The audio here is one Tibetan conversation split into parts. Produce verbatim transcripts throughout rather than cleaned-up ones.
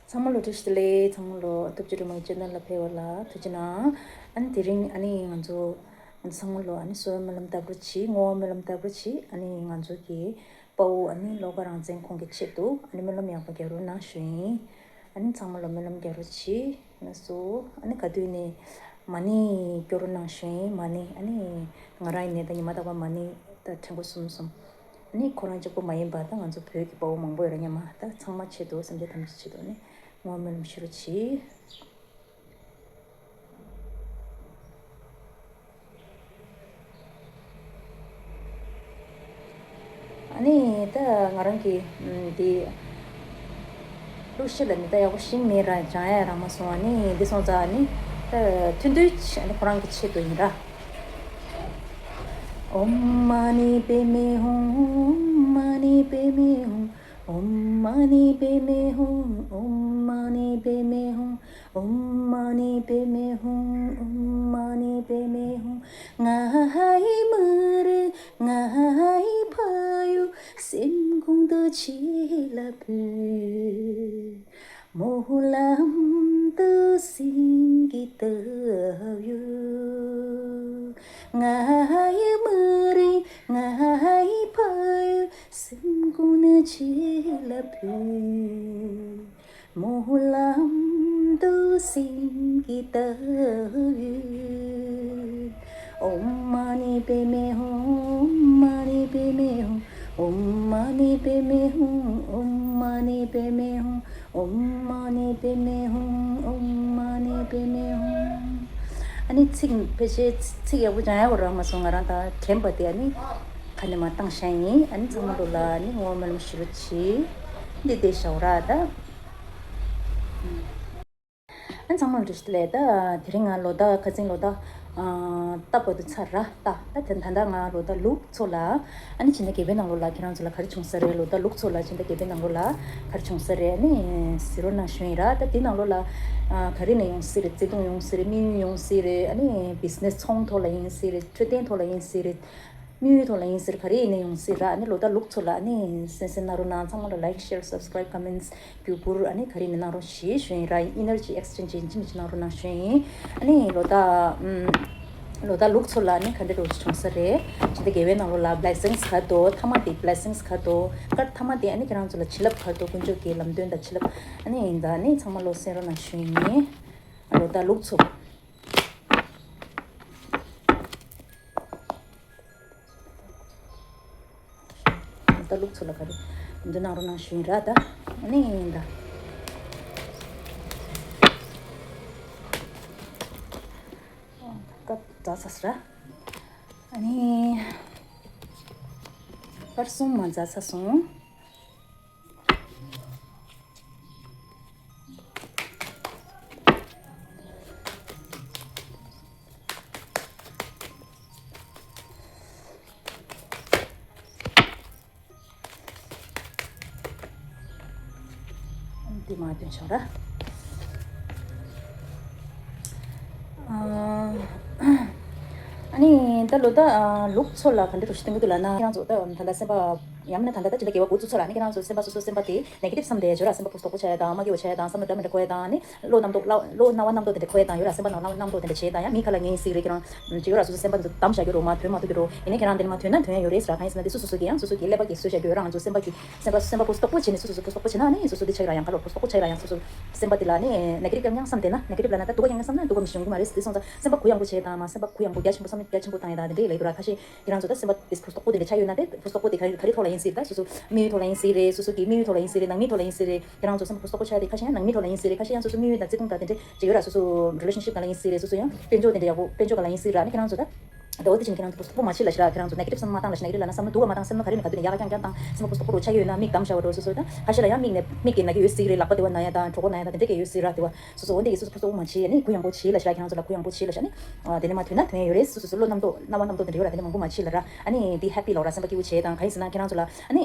ཚང་མ་ལོ་བཀྲ་ཤིས་བདེ་ལེགས། ཚང་མ་ལོ་སྟོབས་ཆེ་སྒྲོལ་མ་གི་ཅེ་ནལ་ལ་ཕེབས་པ་ལ་ཐུགས་རྗེ་གནང་། ཨ་ནི་དེ་རིང་ཨ་ནི་ང་ཚོ་ང་ཚོ་ཚང་མ་ལོ་ཨ་ནི་གསོལ་བ་སྨོན་ལམ་བཏབ་རོགས་གྱིས། བསྔོ་བ་སྨོན་ལམ་བཏབ་རོགས་གྱིས། ཨ་ནི་ང་ཚོ་གི་དཔའ་བོ་ཨ་ནི་བློ་དགའ་རང་བཙན་ཁོང་གི་ཆེད་དུ་ཨ་ནི་སྨོན་ལམ་ཡག་པོ་རྒྱག་རོགས་གནང་ཞུ་ཡིན། ཨ་ནི་ཚང་མ་ལོ་སྨོན་ལམ་རྒྱག་རོགས་གྱིས། ལགས་སོ། ཨ་ནི་ག་དུས་ནས་མ་ཎི་སྐྱོར་རོགས་གནང་ཞུ་ཡིན། མ་ཎི་ཨ་ནི་ང་རང་ཡིན་ནའི་ད་ཉི་མ་རྟག་པར་མ་ཎི་ད་ཕྲེང་སྐོར་གསུམ་གསུམ། ཨ་ནི་ཁོ་རང་གཅིག་པོ་མ་ཡིན་པ་ད་ང་ཚོ་བོད་ཀྱི་དཔའ་བོ་མང་པོ་ཡོད་ར་སྙམ། ད་ཚང་མ་ཆེད་དུ་སེམས་ཅན་ཐམས་ཅད་ཆེད་དུ་ཨ་ནི་བསྔོ་བ་སྨོན་ལམ་ཞུ་རོགས་གྱིས། ཨ་ནི་ད་ང་རང་གི་ཨམ་འདི་གླུ་གཞས་ལ་ནི་ད་ཡག་པོ་ཤེས་མེད་ར། སྦྱང་ཡ་རག་མ་སོང་། ཨ་ནི་འདི་སོང་ཙང་ཨ་ནི་ད་ཐུང་ཐུང་ཅིག་ཨ་ནི་ཁོ་རང་གི་ཆེད་དུ་ཡིན་ར། ཨོཾ་མ་ཎི་པདྨེ་ཧཱུྃ། ཨོཾ་མ་ཎི་པདྨེ་ཧཱུྃ། ཨོཾ་མ་ཎི་པདྨེ་ཧཱུྃ། ཨོཾ་མ་ཎི་པདྨེ་ཧཱུྃ། ཨོཾ་མ་ཎི་པདྨེ་ཧཱུྃ། ཨོཾ་མ་ཎི་པདྨེ་ཧཱུྃ། ང་ཡི་མི་རིགས་ང་ཡི་ཕ་ཡུལ་སེམས་ཁོང་དུ་ཆེ་ལ་ཕུལ། སྨོན་ལམ་དུ་སེང་གེ་ལྟ་བུ། ང་ཡི་མི་རིགས་ང་ཡི་ཕ་ཡུལ་སེམས་ཁོང་ནས་ཆེ་ལ་ཕུལ། སྨོན་ལམ་དུ་སེང་གེ་ལྟ་བུ། ཨོཾ་མ་ཎི་པདྨེ་ཧཱུྃ། ཨོཾ་མ་ཎི་པདྨེ་ཧཱུྃ། ཨོཾ་མ་ཎི་པདྨེ་ཧཱུྃ། ཨོཾ་མ་ཎི་པདྨེ་ཧཱུྃ། ཨོཾ་མ་ཎི་པདྨེ་ཧཱུྃ། ཨོཾ་མ་ཎི་པདྨེ་ཧཱུྃ། ཨ་ནི་ཚིག་ཕལ་ཆེར་ཚིག་ཡག་པོ་སྦྱང་ཡག་པོ་རག་མ་སོང་། ང་རང་ད་དྲན་པ་དེ་ཨ་ནི་ཁ་ནས་མར་བཏང་བཞག་ཡིན། ཨ་ནི་ཚང་མ་ལོ་ལ་ཨ་ནི་བསྔོ་བ་སྨོན་ལམ་ཞུ་རོགས་གྱིས། འདི་བསྡད་བཞག་ར་ད། ཨ་ནི་ཚང་མ་ལ་བཀྲ་ཤིས་བདེ་ལེགས། ད་དེ་རིང་ང་ལོ་ཟླ་ཁ་སང་ལོ་ཟླ་ཨ་ལྟ་བུ་དུ་ཚར་ར། ད་ད་ད་ད་ང་ལོ་ཟླ་ལུག་ཚོ་ལ་ཨ་ནི་ཕྱི་ཟླ་བརྒྱད་པའི་ནང་ལོ་ལ་ཁྱེད་རང་ཚོ་ལ་ག་རེ་བྱུང་ས་རེད། ལོ་ཟླ་ལུག་ཚོ་ལ་ཕྱི་ཟླ་བརྒྱད་པའི་ནང་ལོ་ལ་ག་རེ་བྱུང་ས་རེད། ཨ་ནི་གཟིགས་རོགས་གནང་ཞུ་ཡིན་ར། ད་དེ་ནང་ལོ་ལ་ཨ་ག་རེ་ནས་ཡོང་སྲིད་རེད། བརྩེ་དུང་ཡོང་སྲིད་རེད། དམིགས་ཡུལ་ཡོང་སྲིད་རེད། ཨ་ནི་བི་ཛི་ནེ་སི་ཚོང་ཐོག་ལ་ཡིན་སྲིད་རེད། འཕྲོད་བསྟེན་ཐོག་ལ་ཡིན་སྲིད་རེད། དམིགས་ཡུལ་ཐོག་ལ་ཡིན་ཟེར་ག་རེ་ཡིན་ན་ཡོང་སྲིད་ར། ཨ་ནི་ལོ་ཟླ་ལུག་ཚོ་ལ་ཨ་ནི་གསན་གཟིགས་གནང་རོགས་གནང་། ཚང་མ་ལ་ལའིག་ཤེར་སབ་སི་ཀ་རའིབ་ཀོ་མེན་ཊི་བརྒྱུད་བསྐུར་ཨ་ནི་ག་རེ་ཡིན་ན་གནང་རོགས་ཞེས་ཞུ་ཡིན་ར། ཨེ་ནར་ཇི་ཨེག་སི་ཅེན་ཇི་ཡིན་གཅིག་མིན་གཅིག་གནང་རོགས་གནང་ཞུ་ཡིན། ཨ་ནི་ལོ་ཟླ་ཨམ་ལོ་ཟླ་ལུག་ཚོ་ལ་ཨ་ནི་ག་འདྲ་རོགས་བྱུང་ས་རེད། ཕྱི་ཟླ་བརྒྱད་པའི་ནང་ལོ་ལ་བི་ལེ་སིང་སི་ག་དོ། མཐའ་མ་དེ་བི་ལེ་སིང་སི་ག་དོ། སྐར་མཐའ་མ་དེ་ཨ་ནི་ཁྱེད་རང་ཚོ་ལ་བྱིན་རླབས་ག་དོ། དཀོན་མཆོག་གི་ལམ་སྟོན་དང་བྱིན་རླབས་ཨ་ནི་ཡིན། ད་ཨ་ནི་ཚང་མ་ལོ་གསན་རོགས་གནང་ཞུ་ཡིན། ལོ་ཟླ་ལུག་ཚོ། ད་ལུག་ཚོ་ལ་ག་རེ་འདི་གནང་རོགས་གནང་ཞུ་ཡིན་ར་ད། ཨ་ནི་ད། སྐབས་འདྲ་ས་སི་ར། ཨ་ནི། སྐར་གསུམ་མ་འཛག་ས་སོང་། འདི་མ་འདོན་ཤོག་ར། ཨ་ནི་ད་ལོ་ད་ལུག་ཚོ་ལ་ག་འདྲ་རོ་ཞིག་སྟོན་གི་འདུག་ལབ་ན། ཁྱེད་རང་ཚོ་ད་ད་ལྟ་སེམས་པ་ཡང་མིན་ན་ད་ལྟ་ད་ཅི་འདྲ་དགེ་བ་དགུ་བཙུགས་ཚོ་ལ་ནི་ཁྱེད་རང་ཚོ་སེམས་པ་སོ་སོ་སེམས་པ་དེ་ནེ་གེ་ཊིབ་བསམ་བསྡད་ཡ་ཅོ་ར། སེམས་པ་ཕུ་སུ་དོག་པོ་ཆགས་ཡ་དང་། མ་དགེ་བ་ཆགས་ཡ་དང་། བསམ་བློ་འདྲ་མི་འདྲ་འཁོར་ཡ་དང་། ནི་བློ་རྣམ་རྟོག་བློ་བློ་སྣང་བ་རྣམ་རྟོག་དེ་འདྲ་འཁོར་ཡ་དང་། ཡང་མི་ཁ་ལ་ངན་སྲིད་རེད། ཁྱེད་རང་ཅིག་ཡོད་ར། སོ་སོ་སེམས་པ་འདི་བསྡམས་བཞག་རྒྱུ་རོ། མ་ཐོན་མ་ཐུབ་ཀྱི་རོ། ཡིན་ནའི་ཁྱེད་རང་འདི་ནི་མ་ཐོན་ན་ཐོན་ཡ་ཡོད་རེད་ཟེར་ར། གང་ཡིན་ཟེར་ན་འདི་སོ་སོ་སོ་གི་ཡང་སོ་སོ་གི་ཀླད་པ་གི་གསོས་བཞག་རྒྱུ་ཡོད་ར། ང་ཚོ་སེམས་པ་གི་སེམས་པ་སེམས་པ་ཕུ་སུ་དོག་པོ་བྱས་ནས་སོ་སོ་སོ་ཕུ་སུ་དོག་པོ་བྱས་ན་ནི་སོ་སོ་འདི་ཆགས་ཀྱི་ར། ཡང་ཁ་ལོ་ཕུ་སུ་དོག་པོ་ཆགས་ཀྱི་ར། ཡང་སོ་སོ་སེམས་པ་འདི་ལ་ནི་ནེ་གེ་ཊིབ་ཀྱང་ཡང་བསམ་བསྡད་ན། ནེ་གེ་ཊིབ་ལབ་ན་ད་སྡུག་པ་ཀྱང་ཡང་བསམ་ན་སྡུག་པ་མི་ཤེས་ཡོང་གི་མ་རེད། འདི་སོང་ཙང་སེམས་པ་གུ་ཡངས་པོ་བྱས་དང་། མ་སེམས་པ་གུ་ཡངས་པོ་རྒྱ་ཆེན་པོ་བསམ་ན་རྒྱ་ཆེན་པོ་བཏང་ཡ་དང་དེ་འདྲས་ལབ་ཀྱི་ར། ཁ་ཤས་ཁྱེད་རང་ཚོ་ད་སེམས་པ་འདི་ཕུ་སུ་དོག་པོ་དེ་འདྲ་ཆགས་ཡོད་ན་དེ་ཕུ་སུ་དོག་པོ་དེ་ག་རེ་ཐོག་ལ་ཡིན་སྲིད། ད་སོ་སོ་དམིགས་ཡུལ་ཐོག་ལ་ཡིན་སྲིད་རེད། སོ་སོ་གི་དམིགས་ཡུལ་ཐོག་ལ་ཡིན་སྲིད་རེད། ནང་མི་ཐོག་ལ་ཡིན་སྲིད་རེད། ཁྱེད་རང་ཚོ་སེམས་པ་ཕུ་སུ་དོག་པོ་ཆགས་དེ་ཁ་ཤས་ཡང་ནང་མི་ཐོག་ལ་ཡིན་སྲིད་རེད། ཁ་ཤས་ཡང་སོ་སོ་དམིགས་ཡུལ་དང་བརྩེ་དུང་དང་དེ་འདྲས་ཅིག་ཡོད་ར། སོ་སོ་རི་ལེ་ཤན་ཤིབ་ནང་ལ་ཡིན་སྲིད་རེད། སོ་སོ་ཡང་དཔལ་འབྱོར་དེ་འདྲས་ཡག་པོ་དཔལ་འབྱོར་སྒང་ལ་ཡིན་སྲིད་ར། ཨ་ནི་ཁྱེད་རང་ཚོ་ད་ད་འོ་དེ་བཞིན་ཁྱེད་རང་ཚོ་ཕུ་སུ་དོག་པོ་མ་བྱེད་ལབ་ཤི་ར། ཁྱེད་རང་ཚོ་ནེ་གེ་ཊིབ་བསམ་བློ་མ་བཏང་ལབ་ཤི། ནེ་གེ་ཊིབ་ལབ་ན་བསམ་བློ་སྡུག་པ་མ་བཏང་། བསམ་བློ་ག་རེ་མེད་ག་དུས་ནས་ཡག་ག་རྐྱང་རྐྱང་བཏང་། སེམས་པ་ཕུ་སུ་དོག་པོ་རོ་ཆགས་ཡོད་ན་མིག་བསྡམས་བཞག་པ་རོ། སོ་སོ་ད་ཁ་ཤས་ལ་ཡང་མིག་ནས་མིག་གི་ན་གི་འོད་ཟེར་རེད། ལག་པ་དེ་བ་ན་ཡ་དང་གྲོད་ཁོག་ན་ཡ་དང་དེ་འདྲས་ཀྱི་འོད་ཟེར་ར། དེ་བ་སོ་སོ་འོ་འདི་གི་སོ་སོ་ཕུ་སུ་དོག་པོ་མ་བྱེད། ཨ་ནི་གུ་ཡངས་པོ་བྱེད་ལབ་ཤི་ར། ཁྱེད་རང་ཚོ་ལ་གུ་ཡངས་པོ་བྱེད་ལབ་ཤི། ཨ་ནི་དེ་ནས་མ་ཐོན་ན་ཐོན་ཡ་ཡོད་རེད། སོ་སོ་སོ་བློ་རྣམ་རྟོག་རྣམ་པ་རྣམ་རྟོག་དེ་འདྲས་ཡོད་ར། དེ་འདྲས་མང་པོ་མ་བྱེད་ལབ་ར། ཨ་ནི་དེ་ཧེ་པི་ལབ་ར། སེམས་པ་སྐྱིད་པོ་བྱེད་དང་། ག་ཡིན་ཟེར་ན་ཁྱེད་རང་ཚོ་ལ་ཨ་ནི།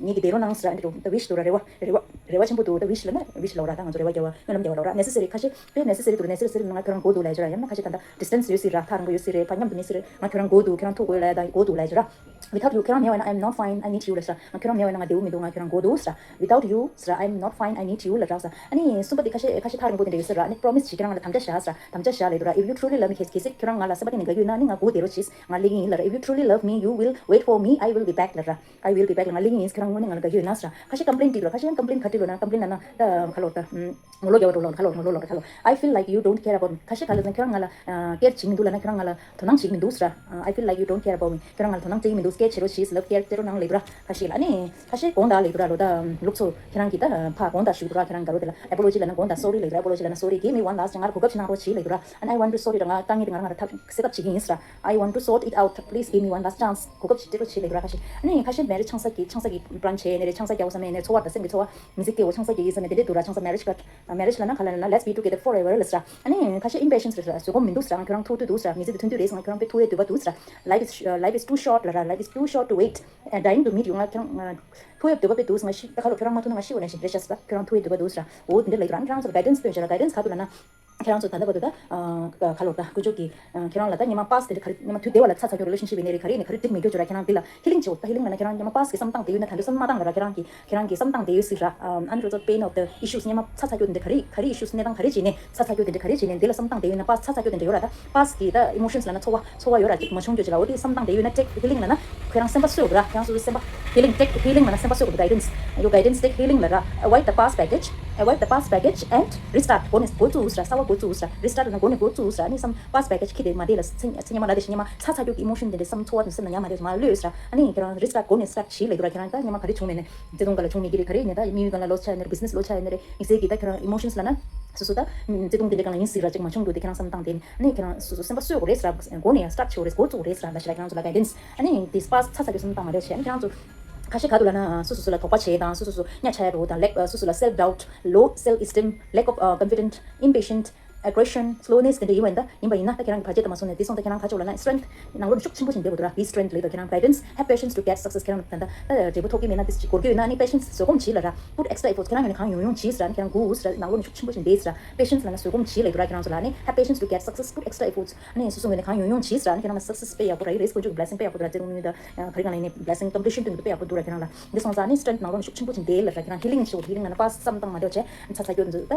ངེད་ཀྱི་བདེ་རོགས་གནང་ཟེར་ར་འདི་འདྲ་ད་ཝིཤ་འདུག་ར་རེ་བ་རེ་བ། རེ་བ་ཆེན་པོ་འདུག་ད་wish་ལབ་ན་wish་ལབ་ར། ད་ང་ཚོ་རེ་བ་རྒྱག་པ་སྨོན་ལམ་རྒྱག་པ་ལབ་ར། necessary ཁ་ཤས་དཔེ་necessary་འདུག་ར། necessary་ཟེར་ན་ང་ཁྱོད་རང་དགོས་འདུག་ལབ་ཀྱི་ར། ཡང་ན་ཁ་ཤས་ད་ལྟ་distance་ཡོད་སྲིད་ར། ཐག་རིང་པོ་ཡོད་སྲིད་རེད། བར་མཉམ་དུ་མེད་སྲིད་རེད། ང་ཁྱོད་རང་དགོས་འདུག་ཁྱོད་རང་ཐུག་དགོས་ལབ་ཡ་དང་དགོས་འདུག་ལབ་ཀྱི་ར། without you ཁྱོད་རང་མེད་པ་ཡིན་ན I'm not fine, I need you ལབ་ཀྱི་ར། ང་ཁྱོད་རང་མེད་པ་ཡིན་ན་ང་བདེ་པོ་མི་འདུག་ང་ཁྱོད་རང་དགོས་འདུག་ཟེར་ར། without you ཟེར་ར། I'm not fine, I need you ལབ་ཀྱི་ར་ཟེར། ཨ་ནི་གསུམ་པ་དེ་ཁ་ཤས་ཁ་ཤས་ཐག་རིང་པོ་དེ་འདྲ་ཡོད་སྲིད་ར། ཨ་ནི་promise་བྱེད་ཁྱོད་རང་ང་ལ་དམ་བཅའ་བཞག་ཟེར་ར། དམ་བཅའ་བཞག་ལབ་ཀྱི་འདུག་ར། if you truly love me གལ་སྲིད་ཁྱོད་རང་ང་ལ་སེམས་པ་གཏིང་ནས་དགའ་གི་ཡོད་ན་ཨ་ནི་ང་སྒུག་བསྡད་རོགས་གྱིས། ང་སླེབས་ཀྱི་ཡིན་ལབ་ར། if you truly love me you will wait for me, I will be back ལབ་ར། I will be back ལ་ང་སླེབས་ཀྱི་ཡིན། ཁྱོད་རང་དངོས་གནས་ང་ལ་དགའ་གི་ཡོད་ན་ཟེར། ཁ་ཤས་complain་འགྲིག་ར། ཁ་ཤས་complain་ག་འདྲ་ལབ་ན། complain་ལབ་ན་ད་ག་ལབ་དགོས་རེད་ད། ངོ་ལོག་རྒྱག་པ་འདྲ་ལབ་ན། ག་ལབ་ངོ་ལོག་ལབ་ར། ག་ལབ། I feel like you don't care about me ག་ཤས་ག་ལབ་ན་ཁྱོད་རང་ང་ལ་ཨ་care་བྱེད་ཀྱི་མི་འདུག་ལབ་ན། ཁྱོད་རང་ང་ལ་དོ་སྣང་བྱེད་ཀྱི་མི་འདུག་ཟེར་ར། I feel like you don't care about me ཁྱོད་རང་ང་ལ་དོ་སྣང་བྱེད་ཀྱི་མི་འདུག care་བྱེད་རོགས་གྱིས། love care་སྤྲད་རོགས་གནང་ལབ་ཀྱི་འདུག་ར། ཁ་ཤས་ལ་ཨ་ནི་ཁ་ཤས་དགོངས་དག་ལབ་ཀྱི་འདུག་ར། ལོ་ད་ལུག་ཚོ་ཁྱོད་རང་གིས་ད་ཕར་དགོངས་དག་ཞུ་གི་འདུག་ར། ཁྱོད་རང་དགའ་རོགས་དེ་ལ་apology་ལབ་ན་དགོངས་དག་sorry་ལབ་ཀྱི་ར། apology་ལབ་ན་sorry་give me one last chance ང་ལ་གོ་སྐབས་ཤིག་གནང་རོགས་གྱིས་ལབ་ཀྱི་འདུག་ར། ཨ་ནི་I want to sort it ང་དཀའ་ངལ་དེ་ང་རང་ང་རང་ཐག་གཅོད་བྱེད་ཀྱི་ཡིན་ཟེར་ར། I want to sort it out, please give me one last chance གོ་སྐབས་ཤིག་སྤྲད་རོགས་གྱིས་ལབ་ཀྱི་ར། ཁ་ཤས་ཨ་ནི་ཁ་ཤས་marriage ཆང་ས་གི་ཆང་ས་གི་plan་བྱས་ནས་རེད། ཆང་ས་རྒྱག་དགོས་བསམ་ནས་ནས་འཚོ་བ་དང་སེམས་ཀྱི་འཚོ་བ་མི་ཚེ་སྐྱེལ་དགོས་ཆང་ས་རྒྱག་ཡིན་བསམ་ནས་དེ་འདྲས་འདུག་ར། ཆང་ས་marriage་ག marriage་ལབ་ན་ག་ལབ་ན་let's be together forever ལབ་ཟེར་ར། ཨ་ནི་ཁ་ཤས་impatience རེད་ཟེར་ར། བཟོད་སྒོམ་མི་འདུག་ཟེར་ར། ང་ཁྱོད་རང་ཐུག་དུས་འདུག་ཟེར་ར། མི་ཚེ་འདི་ཐུང་དུས་རེད་ཟེར། ང་ཁྱོད་རང་དཔེ་ཐུག་ཡས་འདོད་པ་འདུག་ཟེར་ར། life is uh, life is too short ལབ་ར། life is too short to wait, uh, dying to meet you ང་ཁྱོད་རང་ཐུག་ཡས་འདོད་པ་དཔེ་འདུག་ང་ཤི་ད་ག་ལོ་ཁྱོད་རང་མ་ཐུག་ན་ང་ཤི་འོ་ན་ཞིག་རེད་ཤག་ཟེར་ར། ཁྱོད་རང་ཐུག་ཡས་འདོད་པ་འདུག་ཟེར་ར། འོ་དེ་འདྲས་ལབ་ཀྱི་ར། ཨ་ནི་ཁྱོད་རང་ཚོ་ལ་guidance སྟོན་བྱས་ར། guidance་ག་འདྲ་ལབ་ན། ཁྱེད་རང་ཚོ་ད་ལྟ་བར་དུ་ད་ཨ་ག་ལོར་ད་དཀོན་མཆོག་གིས་ཨ་ཁྱེད་རང་ལ་ད་སྔོན་མ་past དེ་འདྲ་ག་རེ་སྔོན་མ་དུས་འདས་པ་ལ་ཚ་ཚ་ཁྱོད་relationship ཡིན་ནའི་རེད། ག་རེ་ཡིན་ནའི་ག་རེ་འགྲིག་མེད་ཁྱོད་ཚོ་ར། ཁྱེད་རང་འདི་ལ་healing བྱེད་འོ། ད་healing་ལབ་ན་ཁྱེད་རང་སྔོན་མ་past གི་བསམ་སྟངས་དེ་ཡོད་ན་ད་དུང་བསམ་མ་བཏང་ར། ཁྱེད་རང་གི་ཁྱེད་རང་གི་བསམ་སྟངས་དེ་ཡོད་སྲིད་ར། ཨ་unresolved pain of the issues སྔོན་མ་ཚ་ཚ་ཁྱོད་དེ་འདྲ་ག་རེ་ག་རེ་issues གནས་སྟངས་ག་རེ་བྱས་ནས་ཚ་ཚ་ཁྱོད་དེ་འདྲ་ག་རེ་བྱས་ནས་འདི་ལ་བསམ་སྟངས་དེ་ཡོད་ན་past ཚ་ཚ་ཁྱོད་དེ་འདྲ་ཡོད་ར། ད་past གི་ད་emotions ལབ་ན་ཚོར་བ་ཚོར་བ་ཡོད་ར། ཅིག་མ་བྱུང་ཁྱོད་ཅིག་ལ་འོ་དེ་བསམ་སྟངས་དེ་ཡོད་ན་take healing ལབ་ན། ཁྱེད་རང་སེམས་པ་གསོ་དགོས་ར། ཁྱེད་རང་སོ་སོའི་སེམས་པ་healing take healing ལབ་ན་སེམས་པ་གསོ་དགོས། guidance your guidance take healing ལབ་ར། avoid the past baggage, avoid the past baggage and restart འགོ་ནས་འགོ་བཙུགས་ཟེར་ར། གསར་པ་འགོ་བཙུགས་ཟེར་ར། restart ལབ་ན་འགོ་ནས་འགོ་བཙུགས་ཟེར་ར། ཨ་ནི་བསམ་past baggage ཁྱི་དེ་མ་བསྡད་ལ་ཚེ་ཚེ་སྔོན་མ་ལ་དེ་བཞིན་སྔོན་མ་ཚ་ཚ་རྒྱུག་གི་emotion དེ་འདྲ་བསམ་ཚོར་བ་དང་སེམས་ལ་ཉར་མ་བསྡད་མ་གློད་ཟེར་ར། ཨ་ནི་ཁྱེད་རང་restart འགོ་ནས་start བྱེད་ལབ་ཀྱི་ར། ཁྱེད་རང་ད་སྔོན་མ་ག་རེ་བྱུང་མེད་ནས་བརྩེ་དུང་ག་ལ་བྱུང་མེད་ཀྱི་རེད། ག་རེ་ཡིན་ནས་ད་དམིགས་ཡུལ་ག་ལ་loss ཆགས་ཡིན་ནས་རེད། དམིགས་བསལ་གྱི་ད་ཁྱེད་རང་emotions ལབ་ན་སོ་སོ་ད་བརྩེ་དུང་དེ་འདྲ་ག་ལ་ཡིན་སྲིད་ར། ཅིག་མ་བྱུང་འདུག་དེ་ཁྱེད་རང་བསམ་སྟངས་དེ་ནི་ཁྱེད་རང་སོ་སོ་སེམས་པ་གསོ་དགོས་རེད་ཟེར་ར། འགོ་ནས་start བྱེད་དགོས་རེད། འགོ་བཙུགས་དགོས་རེད་ཟེར་ར། ད་ཞེ་དྲག་ཁྱེད་རང་ཚོ་ལ་guidance ཨ་ནི་this past ཚ་ཚ་རྒྱུག་བསམ་སྟངས་མ་འདྲ་བྱས། ཨ་ནི་ཁྱེད་རང་ཚོ་ཁ་ཤས་ག་འདུག་ལབ་ན་སོ་སོ་སོ་ལ་དོགས་པ་བྱས་དང་སོ་སོ་སོ་གཉའ་ཆགས་ཡ་འདྲ་བོ་དང་lack སོ་སོ་ལ self doubt, low self esteem, lack of uh, confident, impatient, aggression, slowness དེ་འདྲ་ཡིན་པ་ཡིན་ད། ཡིན་པ་ཡིན་ན་ད་ཁྱེད་རང་གི་བར་ཆད་དུ་མ་སོང་ནས་དེ་སོང་ད་ཁྱེད་རང་ག་ཅོག་ལབ་ན་strength ནང་ལོགས་ནས་ཤུགས་ཆེན་པོ་ཞིག་འདེབས་དགོས་འདུག་ར། be strength ལབ་ད་ཁྱེད་རང་guidance have patience to get success ཁྱེད་རང་ད་ད་འབྲས་བུ་ཐོབ་ཀྱི་མེད་ན་དེ་ཅིག་འགོར་གྱི་ཡོད་ན་ཨ་ནི་patience བཟོད་སྒོམ་བྱེད་ལབ་ར། put extra efforts ཁྱེད་རང་ངོས་ནས་གང་ཡོང་ཡོང་བྱེད་ཟེར་ར། ཨ་ནི་ཁྱེད་རང་སྒུག་ཟེར་ར། ནང་ལོགས་ནས་ཤུགས་ཆེན་པོ་ཞིག་འདེབས་ཟེར་ར། patience ལབ་ན་བཟོད་སྒོམ་བྱེད་ལབ་འདུག་ར། ཁྱེད་རང་ཚོ་ལ་ཨ་ནི་have patience to get success put extra efforts ཨ་ནི་སོ་སོ་ངོས་ནས་གང་ཡོང་ཡོང་བྱེད་ཟེར་ར། ཨ་ནི་ཁྱེད་རང་ལ་success དཔེ་ཡག་པོ་རག་གི་རེད། དཀོན་མཆོག་གི་blessing དཔེ་ཡག་པོ་རག་གི་རེད། བརྩེ་དུང་མི་ཡོད་ད་ག་རེ་གང་ལ་ཡིན་ནའི་blessing completion སྟོན་གྱི་དཔེ་ཡག་པོ་འདུག་ར། ཁྱེད་རང་ལ་འདི་སོང་ཙང་ཨ་ནི་strength ནང་ལོགས་ནས་ཤུགས་ཆེན་པོ་ཞིག་འདེབས་ལབ་ར། ཁྱེད་རང་healing བྱེད་དགོས། healing ལབ་ན་past བསམ་སྟངས་མ་འདྲ་བྱས་ཚ་ཚ་རྒྱུག་འདུག་ད་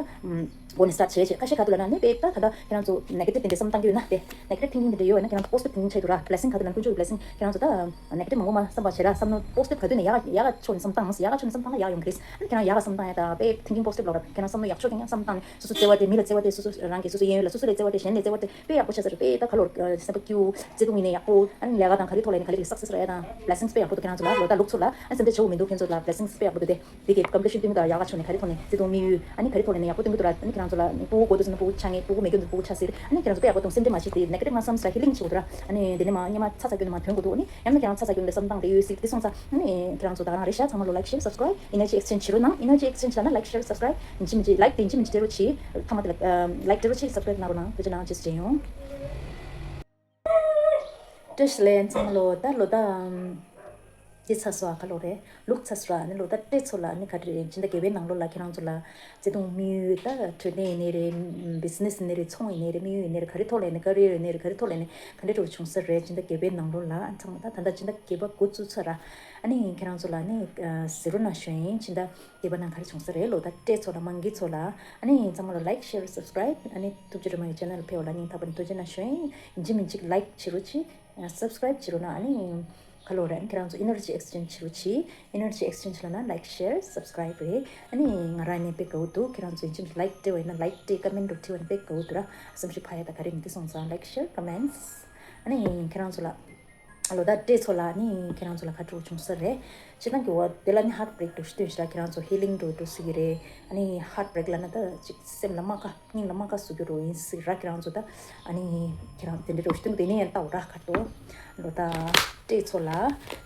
མགོ་ནས་start བྱས་བྱས་ཁ་ཤས་ག་འདུག་ལབ་ན་ནི་དཔེ་ད་ད་ལྟ་ཁྱེད་རང་ཚོ་negative དེ་འདྲའི་བསམ་སྟངས་ཡོད་ན་དེ་negative thinking དེ་འདྲ་ཡོད་ན་ཁྱེད་རང་ཚོ་positive thinking བྱས་འདུག་ར། blessing ག་འདུག་ལབ་ན་དཀོན་མཆོག་གི་blessing ཁྱེད་རང་ཚོ་ད་negative མང་པོ་མ་བསམ་པ་བྱས་ར། བསམ་བློ་positive ག་དུས་ནས་ཡག་ག་ཡག་ག་ཕྱོགས་ནས་བསམ་སྟངས་ཡག་ག་ཕྱོགས་ནས་བསམ་སྟངས་ལ་ཡག་ཡོང་གི་རེད། ཨ་ནི་ཁྱེད་རང་ཡག་ག་བསམ་སྟངས་ཡག་ད་དཔེ་thinking positive ལབ་ར། ཁྱེད་རང་བསམ་བློ་ཡག་ཕྱོགས་ཀྱི་ཡག་བསམ་སྟངས་ནས་སོ་སོ་བརྩེ་བ་དེ་མི་ལ་བརྩེ་བ་དེ་སོ་སོ་རང་གི་སོ་སོ་གཡས་གཡོན་ལ་སོ་སོ་ལ་བརྩེ་བ་དེ་གཞན་ལ་བརྩེ་བ་དེ་དཔེ་ཡག་པོ་ཆགས་ས་རེད། དཔེ་ད་ག་ལོར་སེམས་པ་སྐྱིད་པོ་བརྩེ་དུང་ཡིན་ནའི་ཡག་པོ་ཨ་ནི་ལས་ཀ་དང་ག་རེ་ཐོག་ལ་ཡིན་ནའི་ག་ལེར་གྱི་success རེད། ཨ་ཡ་ད་blessings དཔེ་ཡག་པོ་འདུག་ཁྱེད་རང་ཚོ་ལ་ལོ་ད་ལུག་ཚོ་ལ་ཨ་སེམས་ཁྲལ་བྱེད་དགོས་མི་འདུག་ཁྱེད་ཚོ་ལ་blessings དཔེ་ཡག་པོ་འདུག་སྟེ། དེ་གའི་completion སྟོན་གྱི་འདུག་ཡག་ག་ཕྱོགས་ནས་ག་རེ་ཐོག་ནས་བརྩེ་དུང་དམིགས་ཡུལ་ཨ་ནི་ག་རེ་ཐོག་ལ་ཡིན་ནའི་ཡག་པོ་སྟོན་གྱི་འདུག་ར། ཨ་ནི་ཁྱེད་རང་ཚོ་ལ་སྤུ་གུ་དགོས་འདུག་ཟེར་ན་སྤུ་གུ་ཆགས་ངེས། སྤུ་གུ་མེད་རྒྱུ་འདུག་སྤུ་གུ་ཆགས་སྲིད། ཨ་ནི་ཁྱེད་རང་ཚོ་དཔེ་ཡག་པོ་འདུག་སེམས་ཁྲལ་མ་བྱེད་དེ་negative མ་བསམ་ཟེར་healing བྱེད་དགོས་འདུག་ར། ཨ་ནི་དེ་ནས་མ་སྔོན་མ་ཚ་ཚ་རྒྱུ་ནས་མ་དོན་དགོས་འདུག་ཨ་ནི་ཡང་ན་ཁྱེད་རང་ཚ་ཚ་རྒྱུ་ནས་བསམ་སྟངས་དེ་ཡོད་སྲིད་དེ་སོང་ཙང་ཨ་ནི་ཁྱེད་རང་ཚོ་ད་ག་རང་རེ་ཤ་ཚང་མ་ལོ་like share subscribe energy exchange བྱེད་རོགས་གནང་། energy exchange ལབ་ན་like share subscribe ཡིན་གཅིག་མིན་གཅིག་like དེ་ཡིན་གཅིག་མིན་གཅིག་སྤྲད་རོགས་གྱིས། ཐ་མ་དེ་ལ་like སྤྲད་རོགས་གྱིས། subscribe གནང་རོགས་གནང་། ཐུགས་རྗེ་གནང་། རྗེས་སུ་མཇལ་ཡོང་། བཀྲ་ཤིས་བདེ་ལེགས་ཚང་མ་ལོ། ད་ལོ་ད་ཨམ་དེ་ཚ་སོ་ཨ་ཁ་ལོ་རེད། ལུག་ཚ་སོ་ཨ་ནི་ལོ་ད་སྤྲད་ཚོ་ལ་ཨ་ནི་ག་རེ་རེད། སྤྱི་ཟླ་བརྒྱད་པའི་ནང་ལོ་ལ་ཁྱེད་རང་ཚོ་ལ་བརྩེ་དུང་དམིགས་ཡུལ་ད་འཕྲོད་བསྟེན་ཡིན་ནའི་རེད། business ཡིན་ནའི་རེད། ཚོང་ཡིན་ནའི་རེད། དམིགས་ཡུལ་ཡིན་ནའི་རེད། ག་རེ་ཐོག་ལ་ཡིན་ནའི་career ཡིན་ནའི་རེད། ག་རེ་ཐོག་ལ་ཡིན་ནའི་ག་འདྲ་འགྲོ་བྱུང་ས་རེད། སྤྱི་ཟླ་བརྒྱད་པའི་ནང་ལོ་ལ་ཨ་ཚང་མ་ད་ད་ལྟ་སྤྱི་ཟླ་བརྒྱད་པ་འགོ་བཙུགས་ཚར་ར། ཨ་ནི་ཁྱེད་རང་ཚོ་ལ་ཨ་ནི་ཨ་ཟེར་རོགས་གནང་ཞུ་ཡིན། སྤྱི་ཟླ་བརྒྱད་པ་ནང་ག་རེ་བྱུང་ས་རེད། ལོ་ད་སྤྲད་ཚོ་ལ་མང་གི་ཚོ་ལ་ཨ་ནི་ཚང་མ་ལ་like share subscribe ཨ་ནི་ཐུགས་རྗེ་རི་མོ་ཡི་channel ལ་ཕེབས་པ་ལ་སྙིང་ཐག་པ་ནས་ཐུགས་རྗེ་གནང་ཞུ་ཡིན། ཡིན་གཅིག་མིན་གཅིག་like བྱེད་རོགས་གྱིས། subscribe བྱེད་རོགས་གནང་། ཨ་ནི་ཁ་ལོ་རེད། ཨ་ནི་ཁྱེད་རང་ཚོ་energy exchange བྱེད་རོགས་གྱིས། energy exchange ལབ་ན་like share subscribe རེད། ཨ་ནི་ང་རང་ནས་དཔེ་དགའ་བོ་འདུག་ཁྱེད་རང་ཚོ་ཡིན་གཅིག་མིན་གཅིག་like སྤྲད་པ་ཡིན་ན་like སྤྲད། comment འདྲ་བྲིས་པ་ཡིན་ན་དཔེ་དགའ་བོ་འདུག་ར། སེམས་ཤུགས་འཕར་ཡ་ད་ག་རེ་མི་འདུག་སོང་ཙང་like share comments ཨ་ནི་ཁྱེད་རང་ཚོ་ལ། ལོ་ཟླ་སྤྲད་ཚོ་ལ་ནི་ཁྱེད་རང་ཚོ་ལ་ཁ་དྲོ་བྱུང་ས་རེད། ཕྱི་ནང་གི་འོ་དེ་ལ་ནི་heartbreak འགྲོ་ཤི་སྟོན་ཞིག་ལ་ཁྱེད་རང་ཚོ་healing འགྲོ་འགྲོ་སྲིད་ཀྱི་རེད། ཨ་ནི་heartbreak ལབ་ན་ད་ཅིག་སེམས་ལ་རྨ་ཁ་སྙིང་ལ་རྨ་ཁ་བཟོ་རྒྱུ་རོ་ཡིན་སྲིད་ར། ཁྱེད་རང་ཚོ་ད་ཨ་ནི་ཁྱེད་རང་དེ་འདྲ་འགྲོ་ཤི་སྟོན་དེ་ནས་ཡང་ལྟ་འོ་ར་ཁ་དྲོ། ལོ་ཟླ་སྤྲད་ཚོ་ལ་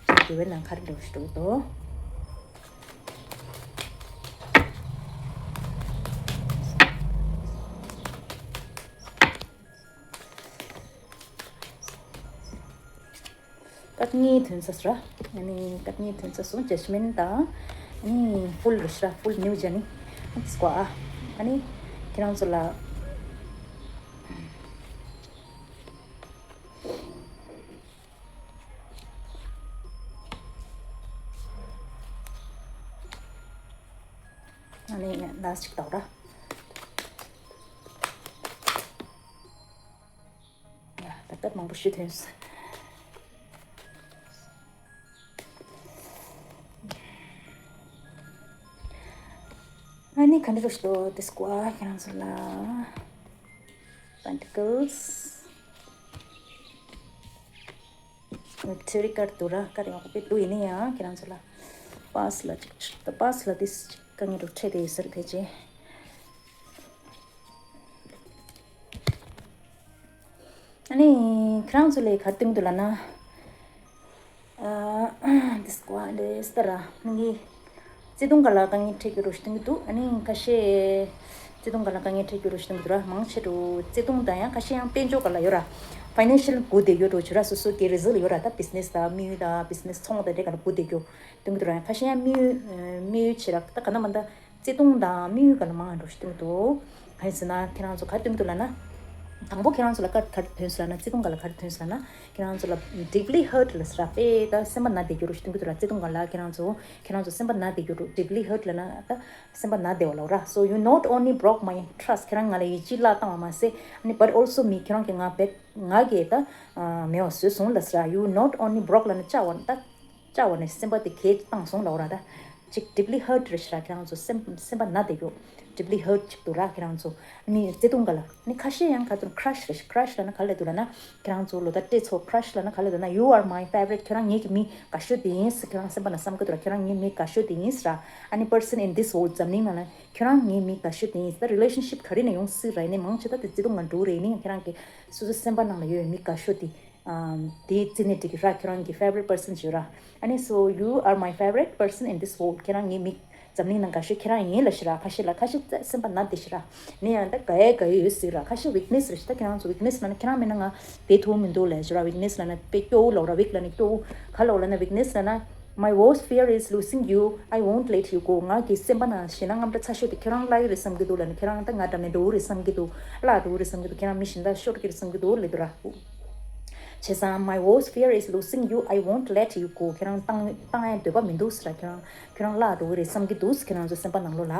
ཅིག་དེ་བས་ནང་ཁར་འགྲོ་ཤི་འགྲོ་དོ། སྐད་གཉིས་ཐོན་ས་སོང་ར། ཨ་ནི་སྐད་གཉིས་ཐོན་ས་སོང་། judgment དང་ ཨ་ནི་ཕུལ་རེད་ཤག་ཕུལ་ནིའུ་ཇར་ནི་སི་ཀོ་ཨ། ཨ་ནི་ཁྱེད་རང་ཚོ་ལ། ཨ་ནི་ལ་སི་ཊིག་དག་ར། ཡ་ད་སྐད་མང་པོ་ཞུ་ཐོན་སོང་། ཨ་ནི་ག་འདྲ་རུ་ཞིག་འདུག་དེ་སི་ཀོ་ཨ་ཁྱེད་རང་ཚོ་ལ། Pentacles། ཊེ་རོ་ཊི་ཀར་འདུག་ར། ཀར་ཡག་པོ་དཔེ་འདུག་ཡིན་ན་ཡང་ཁྱེད་རང་ཚོ་ལ་པ་སི་ལ་ཅིག་ད་པ་སི་ལ་དེ་ཅིག་དཀའ་ངལ་འདྲ་འཕྲད་བསྡད་ཡོད་ས་རེད་ཕལ་ཆེར། ཨ་ནི་ཁྱེད་རང་ཚོ་ལ་ག་རེ་སྟོན་གྱི་འདུག་ལབ་ན། ཨ་དེ་སི་ཀོ་ཨ་འདི་སི་ཏ་ར་ངས་བརྩེ་དུང་སྒང་ལ་དཀའ་ངལ་འཕྲད་རྒྱུ་རུ་ཞིག་སྟོན་གྱི་འདུག་ཨ་ནི་ཁ་ཤས་བརྩེ་དུང་སྒང་ལ་དཀའ་ངལ་འཕྲད་རྒྱུ་རུ་ཞིག་སྟོན་གྱི་འདུག་ར། མང་ཆེ་རུ་བརྩེ་དུང་དང་ཡང་ཁ་ཤས་ཡང་དཔལ་འབྱོར་སྒང་ལ་ཡོད་ར། ཕའི་ནན་ཤལ་སྒུག་བསྡད་རྒྱུ་རུ་བྱུང་ར། སོ་སོ་གི་རི་ཛལ་ཡོད་ར། ད་བི་ཛི་ནེ་སི་དང་དམིགས་ཡུལ་དང་བི་ཛི་ནེ་སི་ཚོང་དང་དེ་སྒང་ལ་སྒུག་བསྡད་རྒྱུ་སྟོན་གྱི་འདུག་ར། ཡང་ཁ་ཤས་ཡང་དམིགས་ཡུལ་དམིགས་ཡུལ་བྱེད་ར། ད་ག་ན་མ་ད་བརྩེ་དུང་དང་དམིགས་ཡུལ་སྒང་ལ་མང་བ་འགྲོ་ཞིག་སྟོན་གྱི་འདུག་གང་ཡིན་ཟེར་ན་ཁྱེད་རང་ཚོ་ག་རེ་སྟོན་གྱི་འདུག་ལབ་ན། དང་པོ་ཁྱེད་རང་ཚོ་ལ་ག་ག་རེ་ཐོན་སོང་ལབ་ན། བརྩེ་དུང་སྒང་ལ་ག་རེ་ཐོན་སོང་ལབ་ན། ཁྱེད་རང་ཚོ་ལ་deeply hurt ལབ་ས་ར། དཔེ་ད་སེམས་པ་ན་བསྡད་རྒྱུ་རུ་ཞིག་སྟོན་གྱི་འདུག་ར། བརྩེ་དུང་སྒང་ལ་ཁྱེད་རང་ཚོ་ཁྱེད་རང་ཚོ་སེམས་པ་ན་བསྡད་རྒྱུ་རུ། deeply hurt ལབ་ན་ད་སེམས་པ་ན་བསྡད་པ་ལབ་ར། So you not only broke my trust ཁྱེད་རང་ང་ལ་ཡིད་ཆེས་བརླག་བཏང་བ་མ་ཟད། ཨ་ནི་but also me ཁྱེད་རང་གིས་ང་བེད་ང་གིས་ད་མེད་པ་བཟོས་སོང་ལབ་ས་ར། You not only broke ལབ་ན་བཅག་པ་ད། བཅག་པ་ནས་སེམས་པ་དེ་གས་བཏང་སོང་ལབ་ར། ད་ཅིག་deeply hurt རེད་ཤག་ཁྱེད་རང་ཚོ་སེམས་སེམས་པ་ན་བསྡད་རྒྱུ། deeply hurt ཅིག་འདུག་ར་ཁྱེད་རང་ཚོ། ནི་བརྩེ་དུང་སྒང་ལ་ནི་ཁ་ཤས་ཡང་ག་ཚོད་crush རེད་ཤག crush ལབ་ན་ག་ལབ་འདུག་ལབ་ན། ཁྱེད་རང་ཚོ་ལོ་ད་སྤྲད་ཚོ་crush ལབ་ན་ག་ལབ་འདུག་ན། You are my favorite ཁྱེད་རང་ངའི་གི་མི་དགའ་ཤོས་དེ་ཡིན་ཟེར་ཁྱེད་རང་སེམས་པ་ན་བསམ་གི་འདུག་ར། ཁྱེད་རང་ངའི་མི་དགའ་ཤོས་དེ་ཡིན་ཟེར་ར། ཨ་ནི་person in this world འཛམ་གླིང་ནང་ལ་ཁྱེད་རང་ངའི་མི་དགའ་ཤོས་དེ་ཡིན་ཟེར། ད་relationship ག་རེ་ནས་ཡོང་སྲིད་ར། ཡིན་ནའི་མང་ཆེ་ད་དེ་བརྩེ་དུང་ནང་འགྲོ་གི་རེད། ཡིན་ནའི་ཁྱེད་རང་གི་སོ་སོ་སེམས་པ་ནང་ལ་ཡོད་མི་དགའ་ཤོས་དེ། དེའི་རྩིས་ནས་འགྲིག་གི་ར། ཁྱེད་རང་གི་favorite person ཞིག་ར། ཨ་ནི་so you are my favorite person in this world ཁྱེད་རང་ངའི་མི་འཛམ་གླིང་ནང་དགའ་ཤོས་ཁྱེད་རང་ཡིན་ལབ་ཤི་ར། ཁ་ཤས་ལ་ཁ་ཤས་སེམས་པ་ན་བསྡད་ཤི་ར། ནི་ཡང་ད་དགའ་ཡ་དགའ་ཡ་ཡོད་ཟེར་ར། ཁ་ཤས་weakness རེད་ཤི། ད་ཁྱེད་རང་ཚོ་weakness ལབ་ན་ཁྱེད་རང་མིན་ན་ང་བེད་ཐུབ་མི་འདུག་ལབ་ཤི་ར། weakness ལབ་ན་དཔེ་སྐྱོ་བོ་ལབ་ར། weak ལབ་ན་སྐྱོ་བོ། ག་ལབ་ལབ་ན་weakness ལབ་ན། My worst fear is losing you. I won't let you go. ང་གི་སེམས་པ་ན་ཞེད་སྣང་དངངས་སྐྲག་ཚ་ཤོས་དེ་ཁྱེད་རང་བརླག་གི་རེད་བསམ་གི་འདུག་ལབ་ནས། ཁྱེད་རང་ད་ང་འགྲམ་ནས་འགྲོ་གི་རེད་བསམ་གི་འདུག་བརླག་འགྲོ་གི་རེད་བསམ་གི་འདུག་ཁྱེད་རང་མི་གཞན་དག་ཤོར་གི་རེད་བསམ་གི་འདུག་ལབ་འདུག་ར། བྱས་ཙང་my worst fear is losing you. I won't let you go. ཁྱེད་རང་བཏང་བཏང་ཡ་འདོད་པ་མི་འདུག་ཟེར་ར། ཁྱེད་རང་ཁྱེད་རང་བརླག་འགྲོ་གི་རེད་བསམ་གི་འདུག་ཁྱེད་རང་ཚོ་སེམས་པ་ནང་ལོགས་ལ།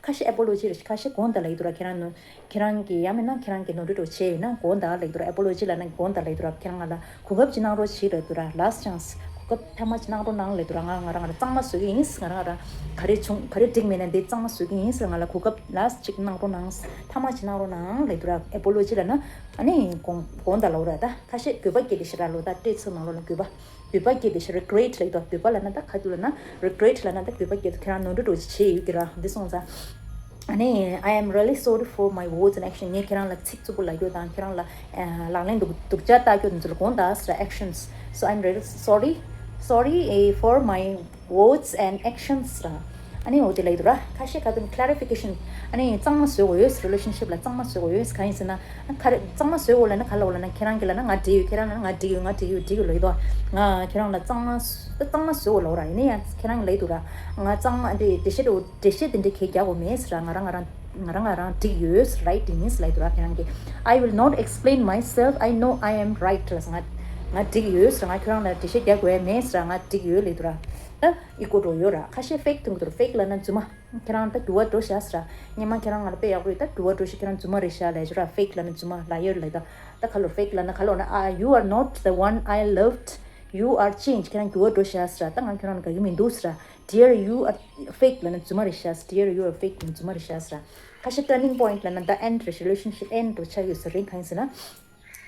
ཁ་ཤས་apology རེད། ཁ་ཤས་དགོངས་དག་ལབ་ཀྱི་འདུག་ར། ཁྱེད་རང་ནོ། ཁྱེད་རང་གིས་ཡང་མིན་ན་ཁྱེད་རང་གིས་ནོར་འཁྲུལ་འདྲ་བོ་བྱས་ཡོད་ན་དགོངས་དག་ལབ་ཀྱི་འདུག་ར། apology ལབ་ན་དགོངས་དག་ལབ་ཀྱི་འདུག་ར། ཁྱེད་རང་ང་ལ་གོ་སྐབས་ཅིག་གནང་རོགས་བྱེད་ལབ་ཀྱི་འདུག་ར། last chance གོ་སྐབས་ཐ་མ་ཅིག་གནང་རོགས་གནང་ལབ་ཀྱི་འདུག་ར། ང་ང་རང་ང་རང་གཙང་མ་བཟོ་གི་ཡིན། ང་རང་ང་རང་ག་རེ་བྱུང་ག་རེ་འགྲིག་མེད་ན་འདི་གཙང་མ་བཟོ་གི་ཡིན་ཟེར། ང་ལ་གོ་སྐབས་last ཅིག་གནང་རོགས་གནང་། ཐ་མ་ཅིག་གནང་རོགས་གནང་ལབ་ཀྱི་འདུག་ར། apology ལབ་ན་ཨ་ནི་དགོངས་དགོངས་དག་ལབ་ར། ད་ཁ་ཤས་འགྱོད་པ་སྐྱེས་ཏེ་ཤི་ར། ལོ་ད་སྤྲད་ཚོ་ནང་ལོགས་ལ་འགྱོད་པ། འགྱོད་པ་སྐྱེས་ཏེ་ཤི། regret ལབ་ཀྱི་འདུག་འགྱོད་པ་ལབ་ན་ད་ག་དུས་ལབ་ན་regret ལབ་ན་ད་འགྱོད་པ་སྐྱེས་ཏེ་ཁྱེད་རང་ནོར་འཁྲུལ་འདྲ་བོ་ཅིག་བྱས་ཡོད་ཀྱི་ར། འདི་སོང་ཙང་། ཨ་ནི། I am really sorry for my words and action. ངས་ཁྱེད་རང་ལ་ཚིག་རྩུབ་པོ་ལབ་རྒྱུ་དང་ཁྱེད་རང་ལ་ཨ་ལག་ལེན་སྡུག་སྡུག་ཅག་བཏགས་རྒྱུ་དེ་ཚོ་ལ་དགོངས་དག་ཟེར། actions. So I'm really sorry, sorry eh, for my words and actions ར། ཨ་ནི་འོ་དེ་ལབ་ཀྱི་འདུག་ར། ཁ་ཤས་ཁ་ཏོན་clarification ཨ་ནི་གཙང་མ་བཟོ་དགོས་ཡོད། relationship ལ་གཙང་མ་བཟོ་དགོས་ཡོད། གང་ཡིན་ཟེར་ན། ཨ་ག་རེ་གཙང་མ་བཟོ་དགོས་ལབ་ན་ག་ལབ་ལབ་ན། ཁྱེད་རང་གིས་ལབ་ན་ང་འགྲིག་ཡོད། ཁྱེད་རང་ལབ་ན་ང་འགྲིག་ཡོད། ང་འགྲིག་ཡོད་འགྲིག་ཡོད་ལབ་ཀྱི་འདུག་ང་ཁྱེད་རང་ལ་གཙང་མ་གཙང་མ་བཟོ་དགོས་ལབ་ར། ཡིན་ན་ཡང་ཁྱེད་རང་གིས་ལབ་ཀྱི་འདུག་ར། ང་གཙང་མ་འདི་འགྲེལ་བཤད་འདྲ་བོ་འགྲེལ་བཤད་དེ་འདྲ་གས་རྒྱག་དགོས་མེད་ཟེར་ར། ང་རང་ང་རང་ང་རང་ང་རང་འགྲིག་ཡོད། right ཡིན་ལབ་ཀྱི་འདུག་ར། ཁྱེད་རང་གིས། I will not explain myself, I know I am right ལབ་ཟེར། ང་ང་འགྲིག་ཡོད་ཟེར། ང་ཁྱོད་རང་ལ་འགྲེལ་བཤད་རྒྱག་དགོས་མེད་ཟེར། ང་འགྲིག་ཡོད་ལབ་ཀྱི་འདུག་ར། ད་ཨི་ཀོ་འགྲོ་ཡོད་ར། ཁ་ཤས་fake ཐོན་གྱི་འདུག fake ལབ་ན་རྫུན་མ། ཁྱེད་རང་ད་འགྱུར་བ་འགྲོ་ཤག་ཟེར། སྔོན་མ་ཁྱེད་རང་ང་ལ་དཔེ་ཡག་པོ་ཡོད། ད་འགྱུར་བ་འགྲོ་ཤག་ཁྱེད་རང་རྫུན་མ་རེད་ཤག་ལབ་ཀྱི་ར། fake ལབ་ན་རྫུན་མ། liar ལབ་ཀྱི་འདུག་ད་ག་ལོར་fake ལབ་ན་ག་ལོར་ན། Ah, you are not the one I loved, you are changed. ཁྱེད་རང་འགྱུར་བ་འགྲོ་ཤག་ཟེར། ད་ང་ཁྱོད་རང་ལ་དགའ་གི་མི་འདུག་ཟེར། Dear, you are fake ལབ་ན་རྫུན་མ་རེད་ཤག Dear, you are fake ལབ་ན་རྫུན་མ་རེད་ཤག་ཟེར། ཁ་ཤས་turning point ལབ་ན་the end རེད། relationship end འགྲོ་ཆགས་ཡོད་ཟེར་རེད། གང་ཡིན་ཟེར་ན།